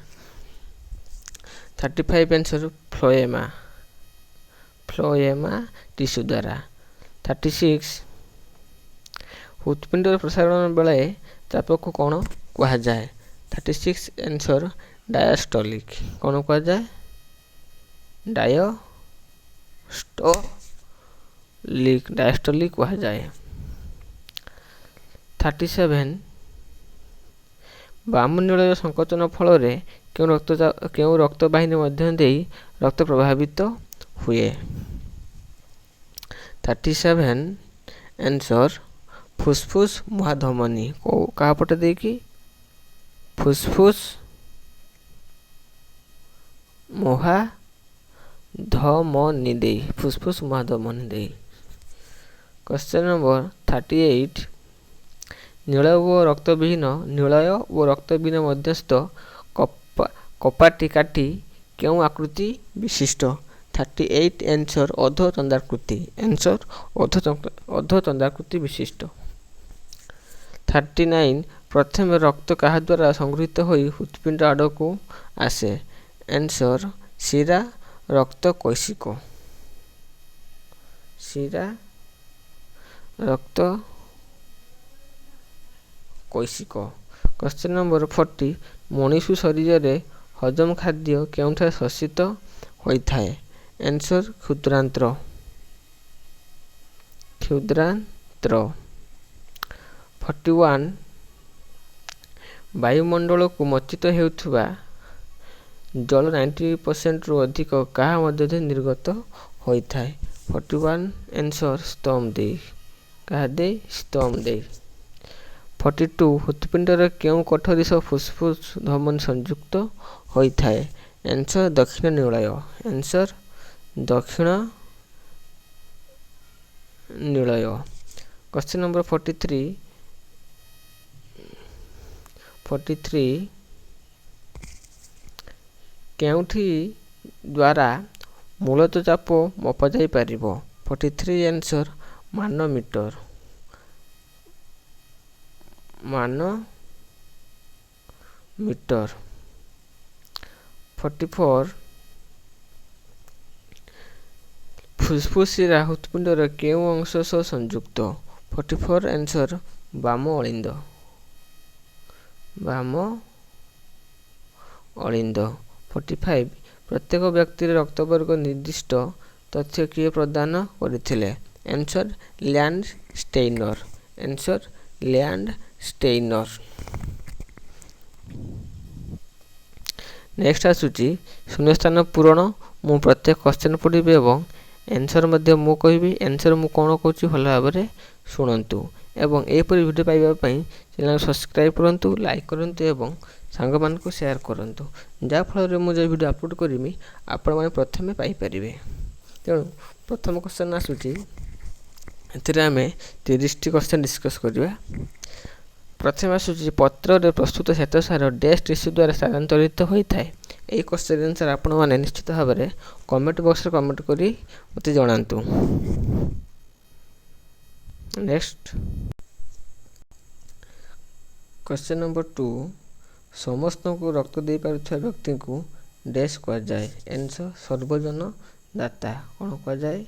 35 ଆନ୍ସର୍ ଫ୍ଲୋଏମା, ଫ୍ଲୋଏମା ଟିସ୍ୟୁ ଦ୍ୱାରା। 36, ହୃତ୍ପିଣ୍ଡର ପ୍ରସାରଣ ବେଳେ ଚାପକୁ କ'ଣ କୁହାଯାଏ? 36 ଆନ୍ସର୍ ଡାୟାଷ୍ଟୋଲିକ୍। କ'ଣ କୁହାଯାଏ? ଡାୟଷ୍ଟୋଲିକ୍, ଡାୟାଷ୍ଟୋଲିକ୍ କୁହାଯାଏ। 37, ବାମ ନିଳୟ ସଂକୋଚନ ଫଳରେ କେଉଁ ରକ୍ତବାହିନୀ ମଧ୍ୟ ଦେଇ ରକ୍ତ ପ୍ରଭାବିତ ହୁଏ? 37 ଆନ୍ସର୍ ଫୁସ୍ଫୁସ୍ ମହାଧମନୀ। କେଉଁ କାହା ପଟେ ଦେଇକି? ଫୁସ୍ଫୁସ୍ ମହାଧମନୀ ଦେଇ, ଫୁସ୍ଫୁସ୍ ମହାଧମନୀ ଦେଇ। କ୍ୱେଶ୍ଚନ୍ ନମ୍ବର 38, ନୀଳ ଓ ରକ୍ତବିହୀନ, ନିଳୟ ଓ ରକ୍ତବିହୀନ ମଧ୍ୟସ୍ଥ କପାଟିକାଟି କେଉଁ ଆକୃତି ବିଶିଷ୍ଟ? 38 ଆନ୍ସର୍ ଅର୍ଦ୍ଧଚନ୍ଦ୍ରାକୃତି। ଆନ୍ସର୍ ଅର୍ଦ୍ଧଚନ୍ଦ୍ରାକୃତି ବିଶିଷ୍ଟ। 39, ପ୍ରଥମେ ରକ୍ତ କାହା ଦ୍ୱାରା ସଂଗୃହୀତ ହୋଇ ହୃତ୍ପିଣ୍ଡ ଆଡ଼କୁ ଆସେ? ଆନ୍ସର୍ ଶିରା ରକ୍ତ କୋଷିକା, ଶିରା ରକ୍ତ କୋଷିକା। କ୍ୱେଶ୍ଚନ୍ ନମ୍ବର 40, ମଣିଷ ଶରୀରରେ ହଜମ ଖାଦ୍ୟ କେଉଁଠାରେ ଶୋଷିତ ହୋଇଥାଏ? ଆନ୍ସର୍ କ୍ଷୁଦ୍ରାନ୍ତ୍ର, କ୍ଷୁଦ୍ରାନ୍ତ୍ର। 41, ବାୟୁମଣ୍ଡଳକୁ ମୋଚିତ ହେଉଥିବା ଜଳ 90%ରୁ ଅଧିକ କାହା ମଧ୍ୟରେ ନିର୍ଗତ ହୋଇଥାଏ? 41 ଆନ୍ସର୍ ସ୍ତୋମ ଦେଇ। କାହା ଦେଇ? ସ୍ତୋମ ଦେଇ। 42, ହୃତ୍ପିଣ୍ଡର କେଉଁ କୋଠରୀ ସହ ଫୁସ୍ଫୁସ୍ ଧମନୀ ସଂଯୁକ୍ତ ହୋଇଥାଏ? ଆନ୍ସର୍ ଦକ୍ଷିଣ ନିଳୟ। ଆନ୍ସର୍ ଦକ୍ଷିଣ ନିଳୟ। କ୍ୱେଶ୍ଚନ୍ ନମ୍ବର 43, 43, କେଉଁଠି ଦ୍ୱାରା ମୂଳତ ଚାପ ମପାଯାଇପାରିବ? 43 ଆନ୍ସର୍ ମାନୋମିଟର, ମାନୋମିଟର। 44, ଫୁସ୍ଫୁସ୍ ଶିରା ହୃତ୍ପିଣ୍ଡର କେଉଁ ଅଂଶ ସହ ସଂଯୁକ୍ତ? 44 ଆନ୍ସର୍ ବାମ ଅଳିନ୍ଦ, ବାମ ଅଳିନ୍ଦ। 45, ପ୍ରତ୍ୟେକ ବ୍ୟକ୍ତିର ରକ୍ତବର୍ଗ ନିର୍ଦ୍ଦିଷ୍ଟ ତଥ୍ୟ କିଏ ପ୍ରଦାନ କରିଥିଲେ? Answer Landsteiner. Answer Landsteiner. Next ଆସୁଛି ଶୂନ୍ୟସ୍ଥାନ ପୂରଣ। ମୁଁ ପ୍ରତ୍ୟେକ କ୍ୱେଶ୍ଚନ୍ ପଢ଼ିବି ଏବଂ ଆନ୍ସର୍ ମଧ୍ୟ ମୁଁ କହିବି। ଆନ୍ସର୍ ମୁଁ କ'ଣ କହୁଛି ଭଲ ଭାବରେ ଶୁଣନ୍ତୁ ଏବଂ ଏହିପରି ଭିଡ଼ିଓ ପାଇବା ପାଇଁ ଚ୍ୟାନେଲ୍ ସବସ୍କ୍ରାଇବ୍ କରନ୍ତୁ, ଲାଇକ୍ କରନ୍ତୁ ଏବଂ ସାଙ୍ଗମାନଙ୍କୁ ସେୟାର କରନ୍ତୁ, ଯାହାଫଳରେ ମୁଁ ଯେଉଁ ଭିଡ଼ିଓ ଅପଲୋଡ଼ କରିବି ଆପଣମାନେ ପ୍ରଥମେ ପାଇପାରିବେ। ତେଣୁ ପ୍ରଥମ କ୍ୱେଶ୍ଚନ୍ ଆସୁଛି, ଏଥିରେ ଆମେ 30ଟି କ୍ୱେଶ୍ଚନ୍ ଡିସ୍କସ୍ କରିବା। ପ୍ରଥମେ ଆସୁଛି, ପତ୍ରରେ ପ୍ରସ୍ତୁତ ଶ୍ଵେତସାର ଡ୍ୟାସ୍ ଟିସ୍ୟୁ ଦ୍ୱାରା ସ୍ଥାନାନ୍ତରିତ ହୋଇଥାଏ। ଏହି କ୍ୱେଶ୍ଚନ୍ ଆନ୍ସର୍ ଆପଣମାନେ ନିଶ୍ଚିତ ଭାବରେ କମେଣ୍ଟ ବକ୍ସରେ କମେଣ୍ଟ କରି ମୋତେ ଜଣାନ୍ତୁ। ନେକ୍ସଟ କ୍ୱେଶ୍ଚନ୍ ନମ୍ବର 2, ସମସ୍ତଙ୍କୁ ରକ୍ତ ଦେଇପାରୁଥିବା ବ୍ୟକ୍ତିଙ୍କୁ ଡ୍ୟାସ୍ କୁହାଯାଏ। ଆନ୍ସର୍ ସର୍ବଜନ ଦାତା। କ'ଣ କୁହାଯାଏ?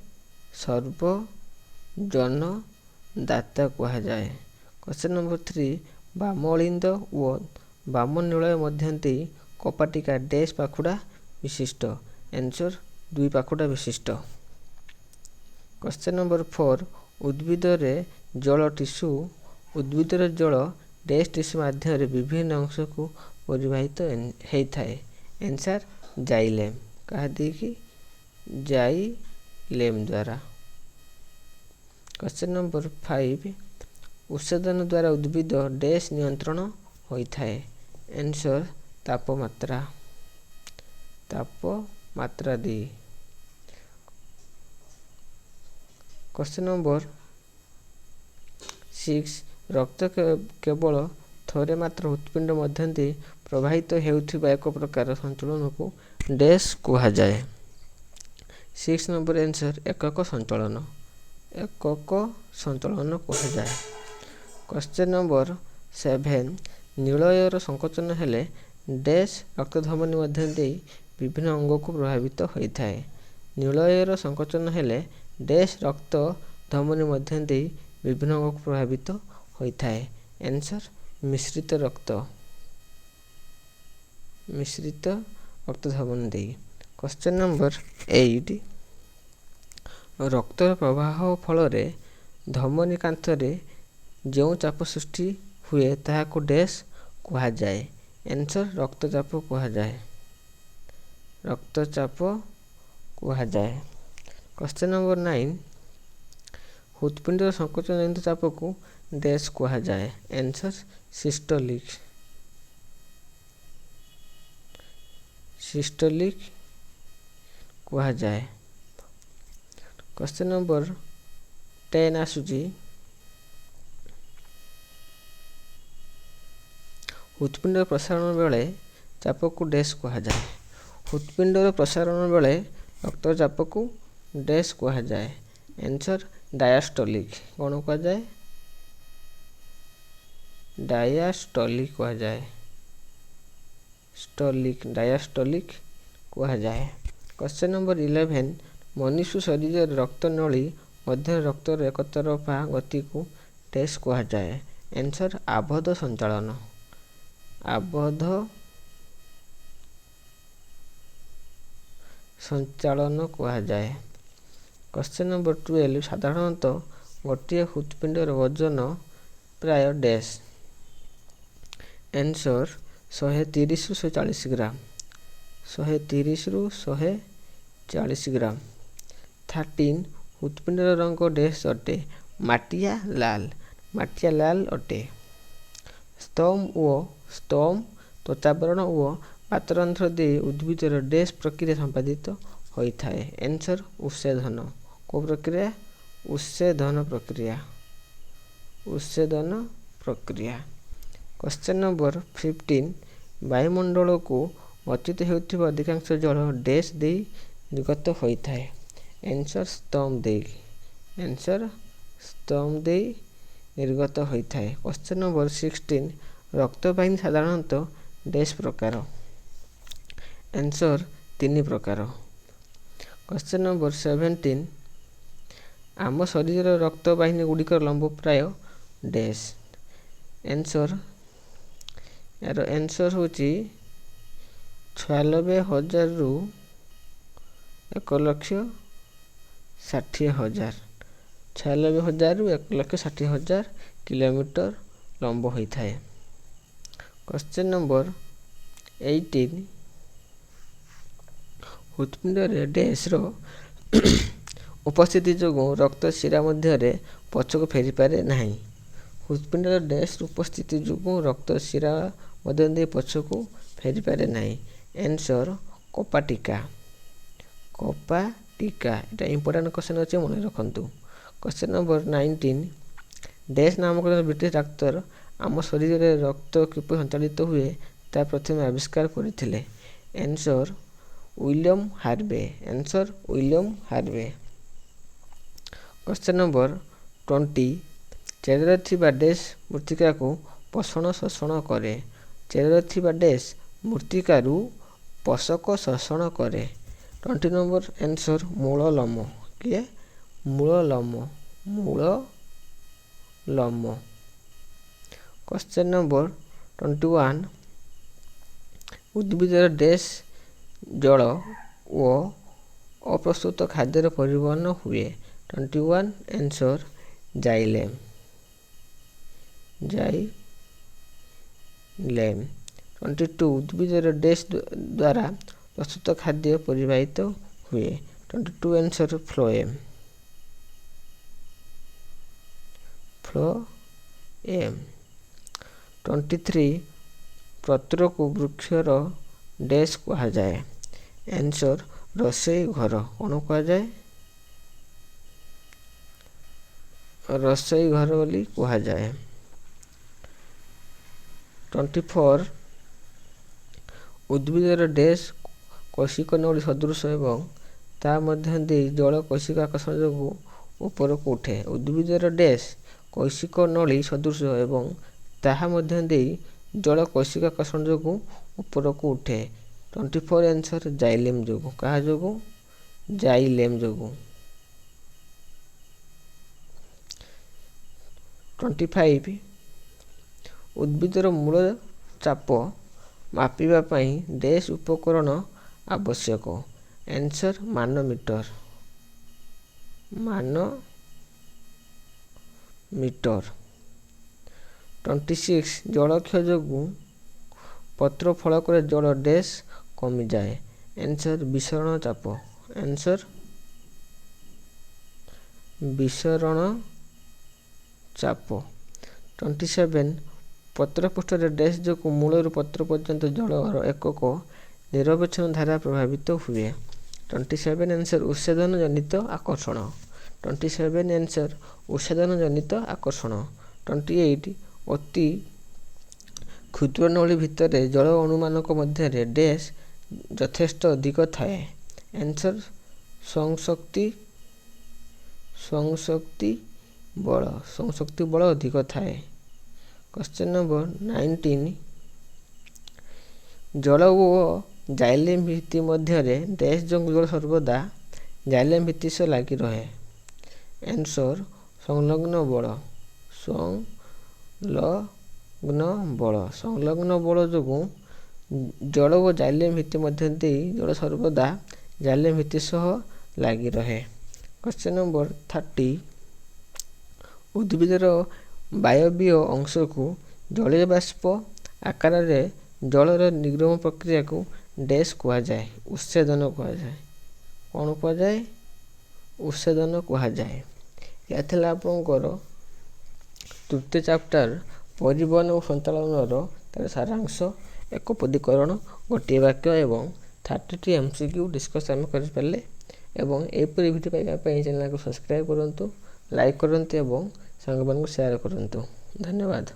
ସର୍ବଜନ ଦାତା କୁହାଯାଏ। କ୍ୱେଶ୍ଚନ୍ ନମ୍ବର 3, ବାମ ଅଳିନ୍ଦ ଓ ବାମ ନିଳୟ ମଧ୍ୟ ଦେଇ କପାଟିକା ଡ୍ୟାସ୍ ପାଖୁଡ଼ା ବିଶିଷ୍ଟ। ଆନ୍ସର୍ 2 ପାଖୁଡ଼ା ବିଶିଷ୍ଟ। କ୍ୱେଶ୍ଚନ୍ ନମ୍ବର 4, ଉଦ୍ଭିଦରେ ଜଳ ଟିସ୍ୟୁ, ଉଦ୍ଭିଦର ଜଳ ଡ୍ୟାସ୍ ଟିସ୍ୟୁ ମାଧ୍ୟମରେ ବିଭିନ୍ନ ଅଂଶକୁ ପରିବାହିତ ହେଇଥାଏ। Answer xylem. କାହା ଦେଇକି? ଜାଇଲେମ୍ ଦ୍ୱାରା। କ୍ୱେଶ୍ଚନ୍ ନମ୍ବର 5, ଉତ୍ସେଦନ ଦ୍ୱାରା ଉଦ୍ଭିଦ ଡ୍ୟାସ୍ ନିୟନ୍ତ୍ରଣ ହୋଇଥାଏ। ଆନ୍ସର୍ ତାପମାତ୍ରା, ତାପମାତ୍ରା ଦେଇ। କ୍ୱେଶ୍ଚନ୍ ନମ୍ବର 6, ରକ୍ତ କେବଳ ଥରେ ମାତ୍ର ହୃତ୍ପିଣ୍ଡ ମଧ୍ୟ ଦେଇ ପ୍ରବାହିତ ହେଉଥିବା ଏକ ପ୍ରକାର ସଞ୍ଚଳନକୁ ଡ୍ୟାସ୍ କୁହାଯାଏ। 6 ନମ୍ବର ଆନ୍ସର୍ ଏକକ ସଞ୍ଚଳନ, ଏକକ ସଞ୍ଚଳନ କୁହାଯାଏ। କ୍ୱେଶ୍ଚନ୍ ନମ୍ବର 7, ନିଳୟର ସଂକୋଚନ ହେଲେ ଡ୍ୟାସ୍ ରକ୍ତଧମନୀ ମଧ୍ୟ ଦେଇ ବିଭିନ୍ନ ଅଙ୍ଗକୁ ପ୍ରଭାବିତ ହୋଇଥାଏ। ନିଳୟର ସଂକୋଚନ ହେଲେ ଡ୍ୟାସ୍ ରକ୍ତ ଧମନୀ ମଧ୍ୟ ଦେଇ ବିଭିନ୍ନ ଅଙ୍ଗକୁ ପ୍ରଭାବିତ ହୋଇଥାଏ। ଆନ୍ସର୍ ମିଶ୍ରିତ ରକ୍ତ, ମିଶ୍ରିତ ରକ୍ତ ଧମନୀ ଦେଇ। କ୍ୱେଶ୍ଚନ୍ ନମ୍ବର 8, ରକ୍ତର ପ୍ରବାହ ଫଳରେ ଧମନୀ କାନ୍ଥରେ ଯେଉଁ ଚାପ ସୃଷ୍ଟି ହୁଏ ତାହାକୁ ଡ୍ୟାସ୍ କୁହାଯାଏ। ଆନ୍ସର୍ ରକ୍ତଚାପ କୁହାଯାଏ, ରକ୍ତଚାପ କୁହାଯାଏ। କ୍ୱେଶ୍ଚନ୍ ନମ୍ବର 9, ହୃତ୍ପିଣ୍ଡର ସଂକୋଚନ ଜନିତ ଚାପକୁ ଡ୍ୟାସ୍ କୁହାଯାଏ। ଆନ୍ସର୍ ସିଷ୍ଟୋଲିକ୍, ସିଷ୍ଟୋଲିକ୍ କୁହାଯାଏ। କ୍ୱେଶ୍ଚନ୍ ନମ୍ବର 10 ଆସୁଛି, ହୃତ୍ପିଣ୍ଡର ପ୍ରସାରଣ ବେଳେ ଚାପକୁ ଡ୍ୟାସ୍ କୁହାଯାଏ। ହୃତ୍ପିଣ୍ଡର ପ୍ରସାରଣ ବେଳେ ରକ୍ତଚାପକୁ ଡ୍ୟାସ୍ କୁହାଯାଏ। ଆନ୍ସର୍ ଡାୟାଷ୍ଟୋଲିକ୍। କ'ଣ କୁହାଯାଏ? ଡାୟାଷ୍ଟୋଲିକ୍ କୁହାଯାଏ, ଷ୍ଟୋଲିକ୍, ଡାୟାଷ୍ଟୋଲିକ୍ କୁହାଯାଏ। କ୍ୱେଶ୍ଚନ୍ ନମ୍ବର 11, ମନୁଷ୍ୟ ଶରୀରରେ ରକ୍ତନଳୀ ମଧ୍ୟରେ ରକ୍ତର ଏକତରଫା ଗତିକୁ ଡ୍ୟାସ୍ କୁହାଯାଏ। ଆନ୍ସର୍ ଆବଦ୍ଧ ସଞ୍ଚାଳନ, ଆବଦ୍ଧ ସଞ୍ଚାଳନ କୁହାଯାଏ। କ୍ୱେଶ୍ଚନ୍ ନମ୍ବର 12, ସାଧାରଣତଃ ଗୋଟିଏ ହୃତ୍ପିଣ୍ଡର ଓଜନ ପ୍ରାୟ ଡ୍ୟାସ୍। ଆନ୍ସର୍ 130ରୁ 140 ଗ୍ରାମ, 130ରୁ 140 ଗ୍ରାମ। 13, ହୃତ୍ପିଣ୍ଡର ରଙ୍ଗ ଡ୍ୟାସ୍ ଅଟେ। ମାଟିଆ ଲାଲ, ମାଟିଆ ଲାଲ ଅଟେ। ସ୍ତମ ଓ ସ୍ତମ ତ୍ୱଚାବରଣ ଓ ପାତରନ୍ଧ୍ର ଦେଇ ଉଦ୍ଭିଦର ଡ୍ୟାସ୍ ପ୍ରକ୍ରିୟା ସମ୍ପାଦିତ ହୋଇଥାଏ। ଆନ୍ସର୍ ଉତ୍ସେଦନ। କେଉଁ ପ୍ରକ୍ରିୟା? ଉତ୍ସେଦନ ପ୍ରକ୍ରିୟା, ଉତ୍ସେଦନ ପ୍ରକ୍ରିୟା। କ୍ୱେଶ୍ଚନ୍ ନମ୍ବର 15, ବାୟୁମଣ୍ଡଳକୁ ଗଚ୍ଛିତ ହେଉଥିବା ଅଧିକାଂଶ ଜଳ ଡ୍ୟାସ୍ ଦେଇ ନିର୍ଗତ ହୋଇଥାଏ। ଆନ୍ସର୍ ସ୍ତମ ଦେଇ, ଆନ୍ସର୍ ସ୍ତମ ଦେଇ ନିର୍ଗତ ହୋଇଥାଏ। କ୍ୱେଶ୍ଚନ୍ ନମ୍ବର 16, ରକ୍ତବାହିନୀ ସାଧାରଣତଃ ଡ୍ୟାସ୍ ପ୍ରକାର। ଆନ୍ସର୍ 3 ପ୍ରକାର। କ୍ୱେଶ୍ଚନ୍ ନମ୍ବର 17, ଆମ ଶରୀରର ରକ୍ତବାହିନୀ ଗୁଡ଼ିକର ଲମ୍ବ ପ୍ରାୟ ଡ୍ୟାସ୍। ଆନ୍ସର୍, ଏହାର ଆନ୍ସର୍ ହେଉଛି 96,000ରୁ 1,60,000, 96,000ରୁ 1,60,000 କିଲୋମିଟର ଲମ୍ବ ହୋଇଥାଏ। କ୍ୱେଶ୍ଚନ୍ ନମ୍ବର 18, ହୃତ୍ପିଣ୍ଡରେ ଡ୍ୟାସ୍ର ଉପସ୍ଥିତି ଯୋଗୁଁ ରକ୍ତ ଶିରା ମଧ୍ୟରେ ପଛକୁ ଫେରିପାରେ ନାହିଁ। ହୃତ୍ପିଣ୍ଡର ଡ୍ୟାସ୍ର ଉପସ୍ଥିତି ଯୋଗୁଁ ରକ୍ତ ଶିରା ମଧ୍ୟ ଦେଇ ପଛକୁ ଫେରିପାରେ ନାହିଁ। ଆନ୍ସର୍ କପାଟିକା, କପାଟିକା। ଏଇଟା ଇମ୍ପୋର୍ଟାଣ୍ଟ କ୍ୱେଶ୍ଚନ୍ ଅଛି, ମନେ ରଖନ୍ତୁ। କ୍ୱେଶ୍ଚନ୍ ନମ୍ବର 19, ଡ୍ୟାସ୍ ନାମକ ଜଣେ ବ୍ରିଟିଶ ଡାକ୍ତର ଆମ ଶରୀରରେ ରକ୍ତ କିପରି ସଞ୍ଚାଳିତ ହୁଏ ତାହା ପ୍ରଥମେ ଆବିଷ୍କାର କରିଥିଲେ। Answer William Harvey, answer William Harvey. Question number 20, ଚେରରେ ଥିବା ଡ୍ୟାସ୍ ମୃତ୍ତିକାକୁ ପୋଷଣ ଶୋଷଣ କରେ। ଚେରରେ ଥିବା ଡ୍ୟାସ୍ ମୃତ୍ତିକାରୁ ପୋଷକ ଶୋଷଣ କରେ। 20 ନମ୍ବର ଆନ୍ସର୍ ମୂଳ ଲୋମ। କିଏ? ମୂଳ ଲୋମ, ମୂଳ ଲୋମ। କ୍ୱେଶ୍ଚନ୍ ନମ୍ବର 21, ଉଦ୍ଭିଦର ଡ୍ୟାସ୍ ଜଳ ଓ ଅପ୍ରସ୍ତୁତ ଖାଦ୍ୟର ପରିବହନ ହୁଏ। 21 ଆନ୍ସର୍ ଜାଇଲେମ୍, ଜାଇଲେମ୍। 22, ଉଦ୍ଭିଦର ଡ୍ୟାସ୍ ଦ୍ୱାରା ପ୍ରସ୍ତୁତ ଖାଦ୍ୟ ପରିବାହିତ ହୁଏ। 22 ଆନ୍ସର୍ ଫ୍ଲୋଏମ୍, ଫ୍ଲୋଏମ୍। 23, ପତ୍ରକୁ ବୃକ୍ଷର ଡ୍ୟାସ୍ କୁହାଯାଏ। ଆନ୍ସର୍ ରୋଷେଇ ଘର। କ'ଣ କୁହାଯାଏ? ରୋଷେଇ ଘର ବୋଲି କୁହାଯାଏ। 24, ଉଦ୍ଭିଦର ଡ୍ୟାସ୍ କୋଷିକ ନଳୀ ସଦୃଶ ଏବଂ ତା ମଧ୍ୟ ଦେଇ ଜଳ କୋଷିକା ଆକର୍ଷଣ ଯୋଗୁଁ ଉପରକୁ ଉଠେ। ଉଦ୍ଭିଦର ଡ୍ୟାସ୍ କୈଶିକ ନଳୀ ସଦୃଶ ଏବଂ ତାହା ମଧ୍ୟ ଦେଇ ଜଳ କୈଶିକ ଆକର୍ଷଣ ଯୋଗୁଁ ଉପରକୁ ଉଠେ। 24 ଆନ୍ସର୍ ଜାଇଲେମ୍ ଯୋଗୁଁ। କାହା ଯୋଗୁଁ? ଜାଇଲେମ୍ ଯୋଗୁଁ। 25, ଉଦ୍ଭିଦର ମୂଳ ଚାପ ମାପିବା ପାଇଁ ଡେସ୍ ଉପକରଣ ଆବଶ୍ୟକ। Answer manometer. ମାନୋମିଟର। 26, ଜଳକ୍ଷୟ ଯୋଗୁଁ ପତ୍ର ଫଳକରେ ଜଳ ଡେସ୍ କମିଯାଏ। ଆନ୍ସର୍ ବିସରଣ ଚାପ। ଆନ୍ସର୍ ବିସରଣ ଚାପ। 27, ପତ୍ର ପୃଷ୍ଠରେ ଡେସ୍ ଯୋଗୁଁ ମୂଳରୁ ପତ୍ର ପର୍ଯ୍ୟନ୍ତ ଜଳର ଏକକ ନିରବଚ୍ଛିନ୍ନ ଧାରା ପ୍ରଭାବିତ ହୁଏ। 27 ଆନ୍ସର୍ ଉତ୍ସେଦନ ଜନିତ ଆକର୍ଷଣ। 27 ଆନ୍ସର୍ ଉତ୍ସେଦନ ଜନିତ ଆକର୍ଷଣ। 28, ଅତି କ୍ଷୁଦ୍ର ନଳୀ ଭିତରେ ଜଳ ଅଣୁମାନଙ୍କ ମଧ୍ୟରେ ଡେସ୍ ଯଥେଷ୍ଟ ଅଧିକ ଥାଏ। ଆନ୍ସର୍ ସଂଶକ୍ତି, ସଂଶକ୍ତି ବଳ, ସଂଶକ୍ତି ବଳ ଅଧିକ ଥାଏ। କ୍ୱେଶ୍ଚନ୍ ନମ୍ବର 19, ଜଳ ଓ ଜାଇଲେମ୍ ଭିତ୍ତି ମଧ୍ୟରେ ଡେସ୍ ଯୋଗୁଁ ଜଳ ସର୍ବଦା ଜାଇଲେମ୍ ଭିତ୍ତି ସହ ଲାଗି ରହେ। ଆନ୍ସର୍ ସଂଲଗ୍ନ ବଳ। ସଂଲଗ୍ନ ବଳ। ସଂଲଗ୍ନ ବଳ ଯୋଗୁଁ ଜଳ ଓ ଜାଇଲେମ୍ ଭିତ୍ତି ମଧ୍ୟ ଦେଇ ଜଳ ସର୍ବଦା ଜାଇଲେମ୍ ଭିତ୍ତି ସହ ଲାଗି ରହେ। କ୍ୱେଶ୍ଚନ୍ ନମ୍ବର 30, ଉଦ୍ଭିଦର ବାୟବୀୟ ଅଂଶକୁ ଜଳୀୟ ବାଷ୍ପ ଆକାରରେ ଜଳର ନିର୍ଗମ ପ୍ରକ୍ରିୟାକୁ ଡେସ୍ କୁହାଯାଏ। ଉତ୍ସେଦନ କୁହାଯାଏ। କ'ଣ କୁହାଯାଏ? ଉତ୍ସେଦନ କୁହାଯାଏ। ଏହା ଥିଲା ଆପଣଙ୍କର ତୃତୀୟ ଚାପ୍ଟର ପରିବହନ ଓ ସଞ୍ଚାଳନର ତାର ସାରାଂଶ, ଏକପଦୀକରଣ, ଗୋଟିଏ ବାକ୍ୟ ଏବଂ 30ଟି ଏମ୍ ସି କ୍ୟୁ ଡିସ୍କସ୍ ଆମେ କରିପାରିଲେ। ଏବଂ ଏହିପରି ଭିଡ଼ିଓ ପାଇବା ପାଇଁ ଚ୍ୟାନେଲକୁ ସବସ୍କ୍ରାଇବ୍ କରନ୍ତୁ, ଲାଇକ୍ କରନ୍ତୁ ଏବଂ ସାଙ୍ଗମାନଙ୍କୁ ସେୟାର କରନ୍ତୁ। ଧନ୍ୟବାଦ।